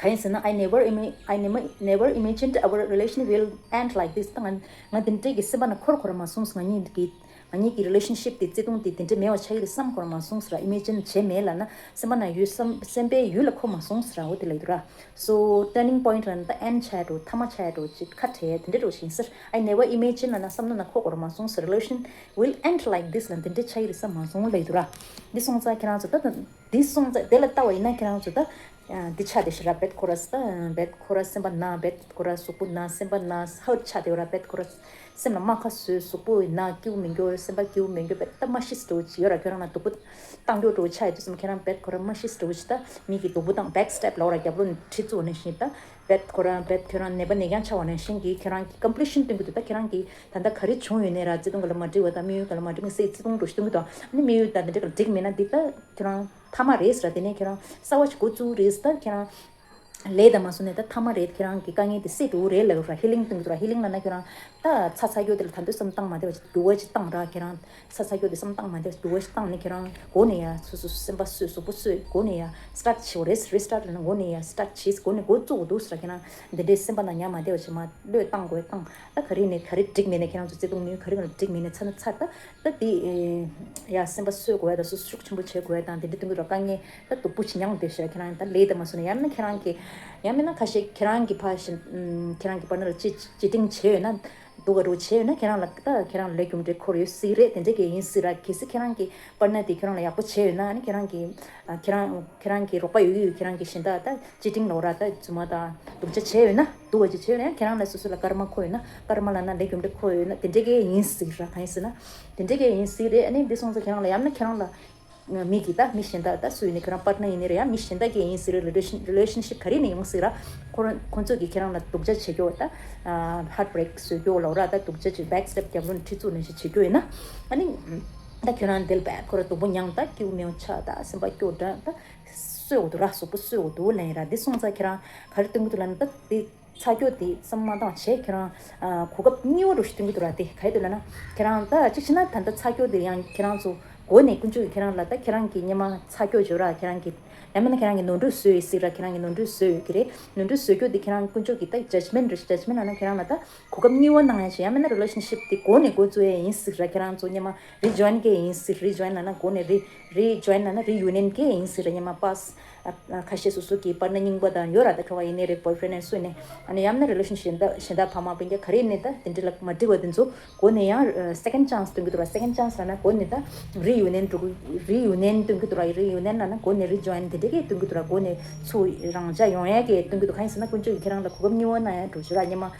གང་ཡིན་ཟེར་ན། I never ima- I never never imagined our relation will end like this. ད་ང་ང་དེ་འདྲས་ཀྱི་སེམས་པ་ནང་འཁོར་འཁོར་མ་སོང་། ང་གཉིས་ཀྱི་ང་གཉིས་ཀྱི་relationship དེ་བརྩེ་དུང་དེ་དེ་འདྲས་མེད་པ་ཆགས་ཀྱི་རེད་བསམ་འཁོར་མ་སོང་ཟེར། imagine བྱས་མེད་ལབ་ན་སེམས་པ་ནང་ཡོད་བསམ། སེམས་པའི་ཡུལ་ལ་འཁོར་མ་སོང་ཟེར། འོ་དེ་ལབ་ཀྱི་འདུག་ར། So turning point ལབ་ན་ད་end ཆགས་འགྲོ། ཐ་མ་ཆགས་འགྲོ། ཅིག་ཁ་བྲལ་དེ་འདྲས་འགྲོ་ཞིག་ཡིན་ཟེར། I never imagine ལབ་ན་བསམ་བློ་ནང་འཁོར་འཁོར་མ་སོང་ཟེར། Relation will end like this ལབ་ན་དེ་འདྲས་ཆགས་ཀྱི་རེད་བསམ་མ་སོང་ལབ་ཀྱི་འདུག་ར། འདི་སོང་ཙང་ཁྱེད་རང་ཚོ་ད་ད། འདི་སོང་ཙང་དེ་ལ་ལྟ་བ་ཡིན་ན་ཁྱེད་རང་ཚོ་ད། འདི་ཆགས་བསྡད་ཤག་ར། བེད་ཁོ་ར་ས་བེད་ཁོ་ར་སེམས་པ་ན། བེད་ཁོ་ར་གཟུགས་པོ་ན། སེམས་པ་ན། ཧརཊ་ཆགས་བསྡད་ཡོད་ར། བེད་ཁོ་ར་སེམས་ལ་རྨ་ཁ་བཟོས། གཟུགས་པོ་ན། སྐྱིད་པོ་མི་འགྱུར། སེམས་པ་སྐྱིད་པོ་མི་འགྱུར། བེད་ད་མ་ཤི་སི་འགྲོ་གི་ཡོད་ར། ཁྱོད་རང་ལ་སྡུག་པོ་བཏང་རྒྱུ་འགྲོ་ཆགས་ཡོད་དུས་ཙམ་ཁྱེད་རང་བེད་ཁོ་ར་མ་ཤི་སི་འགྲོ་གི་ད་མི་གི་སྡུག་པོ་བཏང་། བེག་སི་ཊེབ་ལབ་ར། རྒྱབ་ལོགས་ནས་ཁྲི་བཙུགས་ནང་བཞིན་ད། བེད་ཁོ་རང་བེད་ཁྱོད་རང་ནད་པ་ནད་རྐྱང་ཆགས་པ་ནང་བཞིན་གྱི་ཁྱོད་རང་གི་ཀམ་པི་ལི་ཤན་སྟོན་གྱི་འདུག་ད་ཁྱོད་རང་གི་ད་ལྟ་ག་རེ་བྱུང་ཡོད་ནའི་ར། བརྩེ་དུང་ག་ལ་མ་འགྲིག་པ་དང་། དམིགས་ཡུལ་ག་ལ་མ་འགྲིག་ནས་སེ་བརྩེ་དུང་འགྲོ་ཞིག་སྟོན་གྱི་འདུག་ཨ་ནི་དམིགས་ཡུལ་དང་དེ་འདྲ་ག་ལ་འགྲིག་མེད་ན་འདི་ད་ཁྱོད་རང་མཐའ་མ་རེད་ཟེར་ར། དེ་ནས་ཁྱོད་རང་གསར་པ་ཞིག་འགོ་བཙུགས་རེད་ཟེར། ད་ཁྱོད་རང་ལས་དང་མ་སོང་ནས་ད་མཐའ་མ་རེད། ཁྱོད་རང་གི་དཀའ་ངལ་དེ་སེལ་འགྲོ་གི་རེད་ལབ་ར། ཧི་ལིང་སྟོན་གྱི་འདུག་ར། ཧི་ལིང་ལབ་ན་ཁྱོད་རང་ད་ཚ་ཚ་སྐྱོ་དེ་ལ་ད་དུང་བསམ་བཏང་མ་བདེ་བ་ཞིག་འགྱུར་བ་ཞིག་བཏང་ར། ཁྱོད་རང་ཚ་ཚ་སྐྱོ་དེ་བསམ་བཏང་མ་བདེ་བ་ཞིག་འགྱུར་བ་ཞིག་བཏང་ནས་ཁྱོད་རང་མགོ་ནས་ཡ་སོ་སོ་སེམས་པ་གསོས། གཟུགས་པོ་གསོས། མགོ་ནས་ཡ་སི་ཊར་ཊི་བྱེད་དགོས་རེད། རི་སི་ཊར་ཊི་ལབ་ན་མགོ་ནས་ཡ་སི་ཊར་ཊི་བྱེད། མགོ་ནས་འགོ་བཙུགས་དགོས་འདུག་ཟེར་ར། ཁྱོད་རང་འདི་འདྲའི་སེམས་པ་ནང་ཉར་མ་བདེ་བ་ཞིག་མ་བློས་བཏང་དགོས་བཏང་། ད་ག་རེ་ནས་ག་རེ་འགྲིག་མེད་ནས་ཁྱེད་རང་ཚོ་བརྩེ་དུང་མི་ག་རེ་ག་རེ་འགྲིག་མེད་ནས་ཚར་ན་ཚར། ད་ད་དེ་ཡ་སེམས་པ་གསོ་དགོས་ཡ་དང་སོ་སོ་ཤུགས་ཆེན་པོ་བྱེད་དགོས་ཡ་དང་དེ་འདྲ་སྟོན་གྱི་འདུག་དཀའ་ངལ་ད་སྡུག་པོ་ཅིག་མྱངས་བསྡད་ཤག་ཁྱེད་རང་ད་ལས་ད་མ་སོང་ན། ཡང་ན་ཁྱེད་རང་གི་ཡང་མིན་ན་ཁ་ཤས་ཁྱེད་རང་གི་ཕ་ཞིན་ཁྱེད་རང་གི་པར་ནར་ལ་ཅི་ཅི་ཊིང་བྱས་ཡོད་ན། སྡུག་ག་རུ་བྱས་ཡོད་ན་ཁྱེད་རང་ལ་ད་ཁྱེད་རང་ལ་ལས་རྒྱུ་འབྲས་འཁོར་ཡོད་སྲིད་རེད། དེ་འདྲ་གི་ཡིན་སྲིད་ར། གལ་སྲིད་ཁྱེད་རང་གི་པར་ནར་དེ་ཁྱེད་རང་ལ་ཡག་པོ་བྱས་ཡོད་ན་ཨ་ནི་ཁྱེད་རང་གི་ཁྱེད་རང་ཁྱེད་རང་གི་རོགས་པ་ཡོད་ཡོད་ཁྱེད་རང་གི་ཞིན་ད་ད། ཅི་ཊིང་ལབ་ར། ད་རྫུན་མ་དང་སྡུག་ཅག་བྱས་ཡོད་ན། སྡུག་པ་ཅིག་བྱས་ཡོད་ན་ཡང་ཁྱེད་རང་ལ་སོ་སོ་ལ་ཀར་མ་འཁོར་ཡོད་ན། ཀར་མ་ལབ་ན་ལས་རྒྱུ་འབྲས་འཁོར་ཡོད་ན་དེ་འདྲ་གི་ཡིན་སྲིད་ར། གང་ཡིན་ཟེར་ན་དེ་འདྲ་གི་ཡིན་སྲིད་རེད། ཨ་ནི་འདི་སོང་ཙང་ཁྱེད་རང་ལ་ཡང་ན་ཁྱེད་རང་ལ་མི་གི་ད་མི་གཞན་དག་ད་སུ་ཡིན་ནའི་ཁྱེད་རང་པར་ནར་ཡིན་ནའི་རེད། ཡང་མི་གཞན་དག་གི་ཡིན་སྲིད་རེད། རི་ལེ་ཤན་ཤིབ་ག་རེ་ནས་ཡོང་སྲིད་ར། ཁོ་རང་ཁོ་ཚོ་གི་ཁྱེད་རང་ལ་སྡུག་ཅག་བྱེད་རྒྱུ་ད་ཧརཊ་བྷི་རེག་བཟོ་རྒྱུ་ལབ་ར། ད་སྡུག་ཅག་ཅིག་བེག་སི་ཊེབ་རྒྱབ་ལོགས་ནས་ཁྲི་བཙུགས་ནས་ཞིག་བྱེད་རྒྱུ་ཡིན་ན་ཨ་ནི་ད་ཁྱོད་རང་འདི་ལ་བེད་ཁོ་ར་སྡུག་པོ་མྱངས། ད་སྐྱིད་པོ་མེད་པ་ཆགས། ད་སེམས་པ་སྐྱོ་དྲགས། ད་གསོད་དགོས་འདུག་ར། གཟུགས་པོ་གསོད་དགོས་འདུག་ལབ་ཡིན་ར། འདི་སོང་ཙང་ཁྱེད་རང་ག་རེ་སྟོན་གྱི་འདུག་ལབ་ན་ད་འདི་ཚ་སྐྱོ་དེ་བསམ་མ་བཏང་བྱས་ཁྱེད་རང་གོ་སྐབས་གཉིས་པ་འདྲ་ཞིག་སྟོན་གྱི་འདུག་ར། དེ་ག་རེ་འདུག་ལབ་ན་ཁྱེད་རང་ད་གཅིག་བྱས་ན་ད་ལྟ་ཚ་སྐྱོ་དེ་ཡང་ཁྱེད་རང་ཚོ་འགོ་ནས་དཀོན་མཆོག་གིས་ཁྱེད་རང་ལ་ད་ཁྱེད་རང་གི་སྔོན་མ་ཚ་སྐྱོ་བྱོས་ར། ཁྱེད་རང་གི་ཡང་མིན་ན་ཁྱེད་རང་གི་ནོར་འཁྲུལ་བཟོས་ཡོད་སྲིད་ར། ཁྱེད་རང་གི་ནོར་འཁྲུལ་བཟོས་ཡོད་ཀྱི་རེད། ནོར་འཁྲུལ་བཟོ་རྒྱུ་དེ་ཁྱེད་རང་དཀོན་མཆོག་གིས་ད་ཇཇ་མེན་ཊི་རེད། ཇཇ་མེན་ཊི་ལབ་ན་ཁྱེད་རང་ལ་ད་གོ་སྐབས་གཉིས་པ་གནང་ཡ་ཞིག་ཡང་མིན་ན་རི་ལེ་ཤན་ཤིབ་དེ་འགོ་ནས་འགོ་བཙུགས་ཡ་ཡིན་སྲིད་ར། ཁྱེད་རང་ཚོ་སྔོན་མ་རི་ཇོ་ཡིན་གྱི་ཡིན་སྲིད། རི་ཇོ་ཡིན་ལབ་ན་འགོ་ནས་རི་རི་ཇོ་ཡིན་ལབ་ན་རི་ཡུ་ནི་ཡན་གྱི་ཡིན་སྲིད་ར། སྔོན་མ་པཱ་སི་ཁ་ཤས་སོ་སོ་གི་པར་ནར་རྙིང་པ་དང་ཡོད་ར། ད་ཁ་བ་ཡིན་ནའི་རེད། བོའི་ཕི་རེན་ཌི་ནས་སུ་ཡིན་ནའི་ཨ་ནི་ཡང་མིན་ན་རི་ལེ་ཤན་ཤིབ་གཞན་དག་གཞན་དག་ཕ་མ་སྤུན་ཀྱག་ག་རེ་ནས་ད་དེ་འདྲ་ལ་མ་འགྲིག་པ་དེ་ཚོ་འགོ་ནས་ཡང་སེ་ཀེན་ཌི་ཅན་སི་སྟོན་གྱི་འདུག་ར། སེ་ཀེན་ཌི་ཅན་སི་ལབ་ན་འགོ་ནས་ད་རི་ཡུ་ནི་ཡན་འགྲོ་གི། རི་ཡུ་ནི་ཡན་སྟོན་གྱི་འདུག་ར། རི་ཡུ་ནི་ཡན་ལབ་ན་འགོ་ནས་རི་ཇོ་ཡིན་དེ་འདྲ་གི་སྟོན་གྱི་འདུག་ར། འགོ་ནས་ཚུར་རང་འཇགས་ཡོང་ཡ་གི་སྟོན་གྱི་འདུག་གང་ཡིན་ཟེར་ན་དཀོན་མཆོག་གིས་ཁྱེད་རང་ལ་གོ་སྐབས་གཉིས་པ་གནང་ཡ་འགྲོ་བྱེད་ར། སྔོན་མ་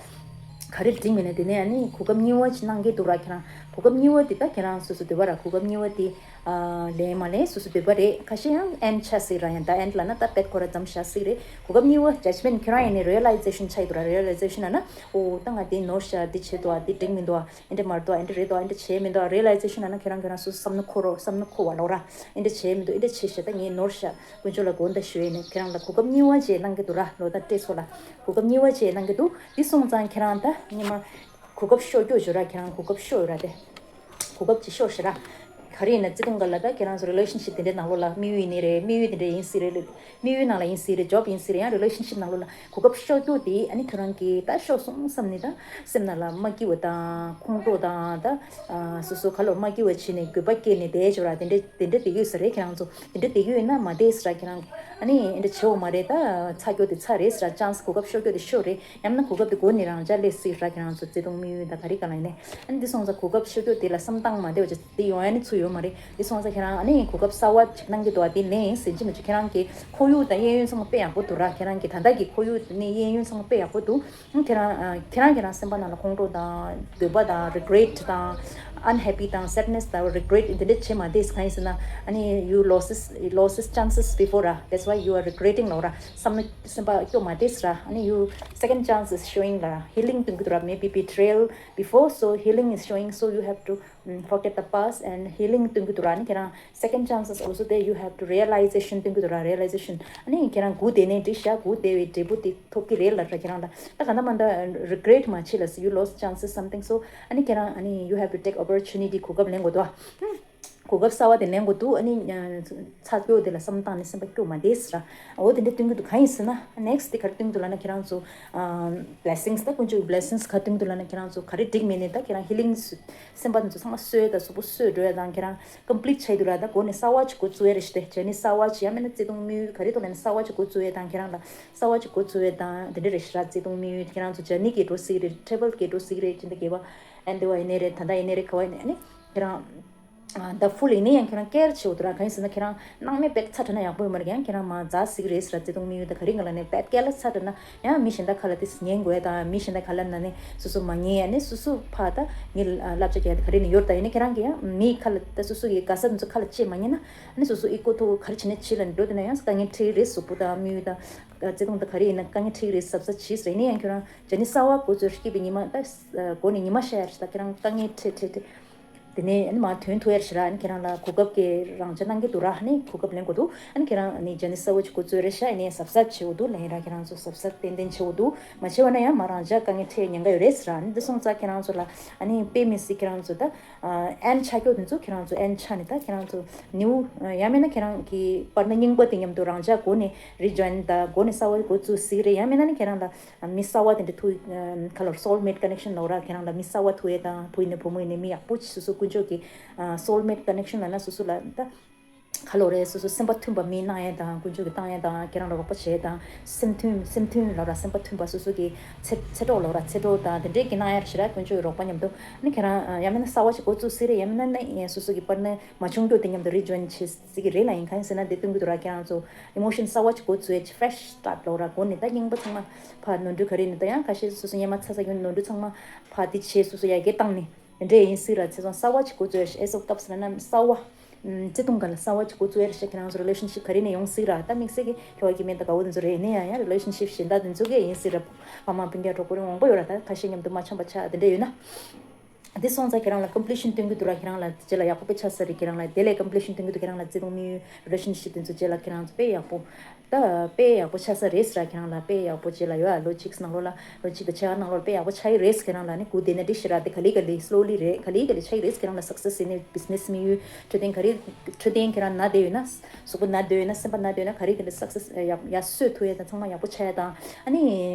ག་རེ་འགྲིག་མེད་ནས་དེ་ནས་ཨ་ནི་གོ་སྐབས་གཉིས་པ་ཅིག་གནང་གི་འདུག་ར། ཁྱེད་རང་གོ་སྐབས་གཉིས་པ་དེ་ད་ཁྱེད་རང་སོ་སོ་འདོད་པ་ར། གོ་སྐབས་གཉིས་པ་དེ་ཨ་ལེན་མ་ལེན་སོ་སོ་འདོད་པ་རེད། ཁ་ཤས་ཡང་ཨེན་ཌི་ཆགས་སྲིད་ར། ཡང་ད་ཨེན་ཌི་ལབ་ན་ད་བེད་ཁོ་ར་མཚམས་བཞག་སྲིད་རེད། གོ་སྐབས་གཉིས་པ་ཇཇ་མེན་ཊི་ཁྱེད་རང་ཡིན་ནའི་རི་ཡ་ལའི་ཛེ་ཤན་ཆགས་ཡོད་འདུག་ར། རི་ཡ་ལའི་ཛེ་ཤན་ལབ་ན་ཨོ་ད་ང་དེ་ནོར་ཤག་འདི་བྱེད་འདུག་ཨ། འདི་འགྲིག་མི་འདུག་ཨ། འདི་འདྲ་མ་རེད་འདུག་ཨ། འདི་རེད་འདུག་ཨ། འདི་འདྲ་བྱས་མི་འདུག་ཨ། རི་ཡ་ལའི་ཛེ་ཤན་ལབ་ན་ཁྱེད་རང་ཁྱེད་རང་སོ་སོ་བསམ་བློ་འཁོར་རོགས། བསམ་བློ་འཁོར་བ་ལབ་ར། འདི་འདྲ་བྱས་མི་འདུག་འདི་འདྲ་བྱས་ཤག་ད་ངས་ནོར་ཤག་དཀོན་མཆོག་ལ་དགོངས་དག་ཞུ་ཡས་ནས་ཁྱེད་རང་ལ་གོ་སྐབས་གཉིས་པ་བྱས་གནང་གི་འདུག་ར། ལོ་ཟླ་སྤྲད་ཚོ་ལ་གོ་སྐབས་གཉིས་པ་བྱས་གནང་གི་འདུག་འདི་སོང་ཙང་ཁྱེད་རང་ད་སྔོན་མ་གོ་སྐབས་ཤོར་རྒྱུ་བྱོས་ར། ཁྱེད་རང་གོ་སྐབས་ཤོར་ཡོད་ར། དེ་གོ་སྐབས་ཅིག་ཤོར་ཤག་ར། ག་རེ་ཡིན་ན་བརྩེ་དུང་སྒང་ལ་ད་ཁྱེད་རང་ཚོ་རི་ལེ་ཤན་ཤིབ་དེ་འདྲའི་ནང་ལོགས་ལ་དམིགས་ཡུལ་ཡིན་ནའི་རེད། དམིགས་ཡུལ་དེ་འདྲ་ཡིན་སྲིད་རེད། དམིགས་ཡུལ་ནང་ལ་ཡིན་སྲིད་རེད། ཇོབ་ཡིན་སྲིད་རེད། ཡང་རི་ལེ་ཤན་ཤིབ་ནང་ལོགས་ལ་གོ་སྐབས་ཤོར་རྒྱུ་དེ་ཨ་ནི་ཁྱོད་རང་གིས་ད་ཤོར་སོང་བསམ་ནས་ད་སེམས་ནང་ལ་མ་སྐྱིད་པ་དང་ཁོང་ཁྲོ་དང་ད་སོ་སོ་ཁ་ལོ་མ་སྐྱིད་པ་བྱས་ནས་འགྱོད་པ་སྐྱེས་ནས་བསྡད་ཆོག་ར། དེ་འདྲ་དེ་འདྲ་བསྡད་ཡོད་ས་རེད། ཁྱེད་རང་ཚོ་དེ་འདྲ་བསྡད་ཡོད་ན་མ་བསྡད་ཟེར་ར། ཁྱེད་རང་ཨ་ནི་འདི་འདྲ་བྱེད་འོ་མ་རེད། ད་ཚ་རྒྱུ་དེ་ཚ་རེད་ཟེར་ར། ཅན་སི་གོ་སྐབས་ཤོར་རྒྱུ་དེ་ཤོར་རེད། ཡང་ན་གོ་སྐབས་དེ་འགོ་ནས་རང་འཇགས་སླེབས་སྲིད་ར། ཁྱེད་རང་ཚོ་བརྩེ་དུང་དམིགས་ཡུལ་དང་ག་རེ་ག་ལ་ཡིན་ནའི་ཨ་ནི་འདི་སོང་ཙང་གོ་སྐབས་ཤོར་རྒྱུ་དེ་ལ་བསམ་བཏང་མ་བསྡད་པ་བྱས་དེ་ཡོང་ཡ་ནི་ཚུར་ཡོད་མ་རེད། འདི་སོང་ཙང་ཁྱེད་རང་ཨ་ནི་གོ་སྐབས་གསར་པ་ཅིག་གནང་གི་འདུག་ཨ། དེ་ལེན་ཟིན་གྱི་མི་བྱེད། ཁྱེད་རང་གི་ཁོར་ཡུག་དང་གཡས་གཡོན་ཚང་མ་དཔེ་ཡག་པོ་འདུག་ར། ཁྱེད་རང་གི་ད་ལྟ་གི་ཁོར་ཡུག་ནི་གཡས་གཡོན་ཚང་མ་དཔེ་ཡག་པོ་འདུག་ཁྱེད་རང་ཁྱེད་རང་ཁྱེད་རང་སེམས་པ་ནང་ལ་ཁོང་ཁྲོ་དང་འདོད་པ་དང་རི་གི་རེ་ཊི་དང་ཨན་ཧེ་པི་དང་སེཌ་ནེ་སི་དང་རི་གི་རེ་ཊི་འདི་འདྲ་བྱེད་མ་བསྡད། གང་ཡིན་ཟེར་ན་ཨ་ནི་you loses loses chances before ར། That's why you are regretting ལབ་ར། བསམ་བློ་སེམས་པ་སྐྱོ་མ་བསྡད་ཟེར་ར། ཨ་ནི་you second chance is showing ལབ་ར། ཧི་ལིང་སྟོན་གྱི་འདུག་ར། Maybe betrayal before, so healing is showing, so you have to forget the past and healing སྟོན་གྱི་འདུག་ར། ཨ་ནི་ཁྱེད་རང་second chances also there, you have to realization སྟོན་གྱི་འདུག་ར། རི་ཡ་ལའི་ཛེ་ཤན་སྟོན་གྱི་འདུག་ར། རི་ཡ་ལའི་ཛེ་ཤན་ཨ་ནི་ཁྱེད་རང་སྒུག་བསྡད་ནའི་འགྲིག་ཤག་སྒུག་བསྡད་པའི་འབྲས་བུ་དེ་ཐོབ་ཀྱི་རེད་ལབ་ར། ཁྱེད་རང་ལ་ད་ག་ན་མ་ད་རི་གི་རེ་ཊི་མ་བྱེད་ལབ་སོ། You lost chances something, so ཨ་ནི་ཁྱེད་རང་ཨ་ནི་you have to take opportunity གོ་སྐབས་ལེན་དགོས་འདུག་ཨ། གོ་སྐབས་གསར་པ་དེ་ལེན་དགོས་འདུག་ཨ་ནི་ཚ་སྐྱོ་དེ་ལ་བསམ་བཏང་ནས་སེམས་པ་སྐྱོ་མ་བསྡད་ཟེར་ར། འོ་དེ་འདྲ་སྟོན་གྱི་འདུག་གང་ཡིན་ཟེར་ན་ནེག་སི་དེ་ག་རེ་སྟོན་གྱི་འདུག་ལབ་ན་ཁྱེད་རང་ཚོ་ཨ་blessings ད་དཀོན་མཆོག་གི་blessings ག་སྟོན་གྱི་འདུག་ལབ་ན་ཁྱེད་རང་ཚོ་ག་རེ་འགྲིག་མེད་ནའི་ད་ཁྱེད་རང་ཧི་ལིང་སེམས་པ་དེ་ཚོ་ཚང་མ་གསོས་དང་གཟུགས་པོ་གསོས་འགྲོ་ཡ་དང་ཁྱེད་རང་ཀམ་པི་ལིཊ་ཆགས་འདུག་ར། ད་འགོ་ནས་གསར་པ་ཅིག་འགོ་བཙུགས་ཡ་རེད་ཤག་སྟེ། ཇར་ནི་གསར་པ་ཅིག་ཡང་མིན་ན་བརྩེ་དུང་དམིགས་ཡུལ་ག་རེ་ཐོག་ནས་གསར་པ་ཅིག་འགོ་བཙུགས་ཡ་དང་ཁྱེད་རང་ལ་གསར་པ་ཅིག་འགོ་བཙུགས་ཡ་དང་དེ་འདྲ་རེད་ཤག་ར། བརྩེ་དུང་དམིགས་ཡུལ་ཁྱེད་རང་ཚོ་ཇར་ནི་གི་འགྲོ་སྲིད་རེད། ཊེ་རེ་ཝལ་གི་འགྲོ་སྲིད་རེད། ཅི་འདྲ་གས་པ་ཨན་དེ་བ་ཡིན་ནའི་རེད། ད་ལྟ་ཡིན་ནའི་རེད། ག་བ་ཡིན་ནའི་ཨ་ནི་ཁྱེད་རང་ ད་ཕུལ་ཡིན་ནའི་ཡང་ཁྱེད་རང་ཀེར་བྱེད་འོ་དུ་ར། གང་ཡིན་ཟེར་ན་ཁྱེད་རང་སྣང་མེད་པད་ཚ་དྲགས་ན་ཡག་པོ་ཡོད་མ་རེད། ཡང་ཁྱེད་རང་མ་ཛ་སིག་རེད་ཟེར་ར། བརྩེ་དུང་དམིགས་ཡུལ་ད་ག་རེ་ང་ལ་ནས་པད་ཀེར་ཚ་དྲགས་ན་ཡང་མི་གཞན་དག་ཁ་ལ་དེ་ཉན་དགོས་ཡ་དང་། མི་གཞན་དག་ཁ་ལ་ན་ནས་སོ་སོ་མ་ཉན་ཡ་ནས་སོ་སོ་ཕ་ད་ངའི་བསླབ་བྱ་རྒྱག་ཡ་ད་ག་རེ་ནས་ཡོད་ད། ཡིན་ནའི་ཁྱེད་རང་གི་ཡང་མིའི་ཁ་ལ་ད་སོ་སོ་གི་དགའ་ས་དེ་ཚོ་ཁ་ལ་བཅད་མ་ཉན་ན་ཨ་ནི་སོ་སོ་ཨི་ཀོ་ཐོག་ག་རེ་བྱས་ནས་ཕྱི་ལ་འགྲོ་དུས་ན་ཡང་དཀའ་ངལ་འཕྲད་རེད། གཟུགས་པོ་དང་དམིགས་ཡུལ་དང་བརྩེ་དུང་དང་ག་རེ་ཡིན་ན་དཀའ་ངལ་འཕྲད་རེད། གཟབ་གཟབ་བྱས་ཟེར། ཡིན་ནའི་ཡང་ཁྱོད་རང་ཇ་ནི་གསར་པ་འགོ་ཚུགས་སྐྱིད་པའི་ཉི་མ་ད་འགོ་ནས་ཉི་མ་ཤར་ཡ་རེད་ད། ཁྱེད་རང་དཀའ་ངལ་འཕྲད་འཕྲད་འཕྲད། དེ་ནས་ཨ་ནི་མར་ཐོན་ཐུབ་ཡ་རེད་ཤག་ར། ཨ་ནི་ཁྱེད་རང་ལ་གོ་སྐབས་ཀྱི་རང་འཇགས་གནང་གི་འདུག་ར། ཨ་ནི་གོ་སྐབས་ལེན་དགོས་འདུག་ཨ་ནི་ཁྱེད་རང་ཨ་ནི་ཇ་ནི་གསར་པ་ཅིག་འགོ་བཙུགས་རེད་ཤག་ཨ་ནི་གཟབ་གཟབ་བྱེད་དགོས་འདུག་ལབ་ཡིན་ར། ཁྱེད་རང་ཚོ་གཟབ་གཟབ་ཏན་ཏན་བྱེད་དགོས་འདུག་མ་བྱས་པ་ན་ཡང་མར་རང་འཇགས་དཀའ་ངལ་འཕྲད་ཉེན་ཁ་ཡོད་རེད་ཟེར་ར། ཨ་ནི་འདི་སོང་ཙང་ཁྱེད་རང་ཚོ་ལ་ཨ་ནི་དཔེ་མི་སྲིད་ཁྱེད་རང་ཚོ་ད་ཨ་ཨན་ཆགས་ཀྱོག་དེ་ཚོ་ཁྱེད་རང་ཚོ་ཨན་ཆགས་ནས་ད་ཁྱེད་རང་ཚོ་ནིའུ་ཡང་མིན་ན་ཁྱེད་རང་གི་པར་ན་རྙིང་པ་དེ་མཉམ་དུ་རང་འཇགས་སྒོ་ནས་རི་ཇོ་ཡིན་ད་སྒོ་ནས་གསར་པ་འགོ་བཙུགས་སྲིད་རེད། ཡང་མིན་ན་ནི་ཁྱེད་རང་ལ་མི་གསར་པ་དེ་འདྲ་ཐུག་ཁ་ལོར་སོལ་མེཊ་ཀ་ནེག་ཤན་ལོག་ར། ཁྱེད་རང་ལ་མི་གསར་པ་ཐུག་ཡས་དང་བུ་ཡིན་ནའི་བུ་མོ་ཡིན་ནའི་མི་ཡག་པོ་ཅིག་སོ་སོ་དཀོན་མཆོག་གིས་སོལ་མེཊ་ཀ་ནེག་ཤན་ལབ་ན་སོ་སོ་ལ་ད་ཁ་ལོ་རེད། སོ་སོ་སེམས་པ་མཐུན་པ་མི་གནང་ཡས་དང་དཀོན་མཆོག་གིས་བཏང་ཡས་དང་ཁྱེད་རང་ལ་རོགས་པ་བྱས་དང་སེམས་མཐུན་སེམས་མཐུན་ལབ་ར། སེམས་པ་མཐུན་པ་སོ་སོ་གི་ཚེ་ཚེ་གྲོགས་ལབ་ར། ཚེ་གྲོགས་དང་དེ་འདྲས་ཀྱི་གནང་ཡས་ཞེ་དྲག་དཀོན་མཆོག་གི་རོགས་པ་མཉམ་དུ་ཨ་ནི་ཁྱེད་རང་ཡང་མིན་ན་གསར་པ་ཞིག་འགོ་བཙུགས་སྲིད་རེད། ཡང་མིན་ན་ནི་སོ་སོ་གི་པར་ནི་མ་བྱུང་རྒྱུ་དེ་མཉམ་དུ་རི་ཇོ་ཡིན་བྱེད་སྲིད་ཀྱི་རེད་ལབ་ཡིན། གང་ཡིན་ཟེར་ན་དེ་སྟོན་གྱི་འདུག་ར། ཁྱེད་རང་ཚོ་ཨི་མོ་ཤན་གསར་པ་ཞིག་འགོ་བཙུགས་ཡས་ཕ་རེ་ཤི་སི་ཊར་ཊི་ལབ་ར། སྒོ་ནས་ད་རྙིང་པ་ཚང་མ་ཕར་ནོར་འཁྲུལ་ག་རེ་ཡིན་ད་ཡང་ཁ་ཤས་སོ་སོ་སྔོན་མ་ཚ་ཚ་ཡོད་ནོར་འཁྲུལ་ཚང་མ་ཕར་དེ་བྱས་སོ་སོ་ཡར་རྒྱས་བཏང་ནས། དེ་འདྲས་ཡིན་སྲིད་ར། ཚེ་སྲོག་གསར་པ་ཅིག་འགོ་བཙུགས་ཨེ་སོ་སྐབས་སུ་ལ་ན་གསར་པ། ཨམ། བརྩེ་དུང་སྒང་ལ་གསར་པ་ཅིག་འགོ་བཙུགས་ཡ་རེད་ཤག་ཁྱེད་རང་ཚོ་རི་ལེ་ཤན་ཤིབ་ག་རེ་ནས་ཡོང་སྲིད་ར། ད་དམིགས་བསལ་གྱི་ཁྱོ་ག་གི་མེད་ད་དགའ་བོ་དེ་ཚོ་རེད། ཡིན་ན་ཡང་ཡང་རི་ལེ་ཤན་ཤིབ་གཞན་དག་དེ་ཚོ་གས་ཡིན་སྲིད་ར། ཕ་མ་སྤུན་ཀྱག་གྲོགས་པོ་རེ་མང་པོ་ཡོད་ར། ད་ཁ་ཤས་མཉམ་དུ་མ་འཆམ་པ་ཆགས་དེ་འདྲས་ཡོད་ན། འདི་སོང་ཙང་ཁྱེད་རང་ལ་ཀམ་པི་ལི་ཤན་སྟོན་གྱི་འདུག་ར། ཁྱེད་རང་ལ་རྗེས་ལ་ཡག་པོ་དཔེ་ཆགས་ས་རེད། ཁྱེད་རང་ལ་དེ་ལས་ཀམ་པི་ལི་ཤན་སྟོན་གྱི་འདུག་ཁྱེད་རང་ལ་བརྩེ་དུང་དམིགས་ཡུལ་རི་ལེ་ཤན་ཤིབ་དེ་ཚོ་རྗེས་ལ་ཁྱེད་རང་ཚོ་དཔེ་ཡག་པོ། ད་དཔེ་ཡག་པོ་ཆགས་ས་རེད་ཟེར་ར། ཁྱེད་རང་ལ་དཔེ་ཡག་པོ་རྗེས་ལ་ཡོད་ཨ། ལོ་གཅིག་ནང་ལོགས་ལ་ལོ་གཅིག་དང་ཕྱེད་ཀ་ནང་ལོགས་ལ་དཔེ་ཡག་པོ་ཆགས་ཡི་རེད། ཁྱེད་རང་ལ་ནི་སྒུག་བསྡད་ན་འགྲིག་ཤི་ར། དེ་ག་ལེ་ག་ལེ་སི་ལོ་ལི་རེད། ག་ལེ་ག་ལེ་ཆགས་ཡི་རེད། ཁྱེད་རང་ལ་སག་སེ་སི་ཡིན་ནའི་བི་ཛི་ནེ་སི་དམིགས་ཡུལ་འཕྲོད་བསྟེན་ག་རེ་འཕྲོད་བསྟེན་ཁྱེད་རང་ན་བསྡད་ཡོད་ན་གཟུགས་པོ་ན་བསྡད་ཡོད་ན་སེམས་པ་ན་བསྡད་ཡོད་ན་ག་རེ་ག་ལེ་སག་སེ་སི་ཡག་ཡག་གསོས་ཐུབ་ཡ་དང་ཚང་མ་ཡག་པོ་ཆགས་ཡ་དང་ཨ་ནི་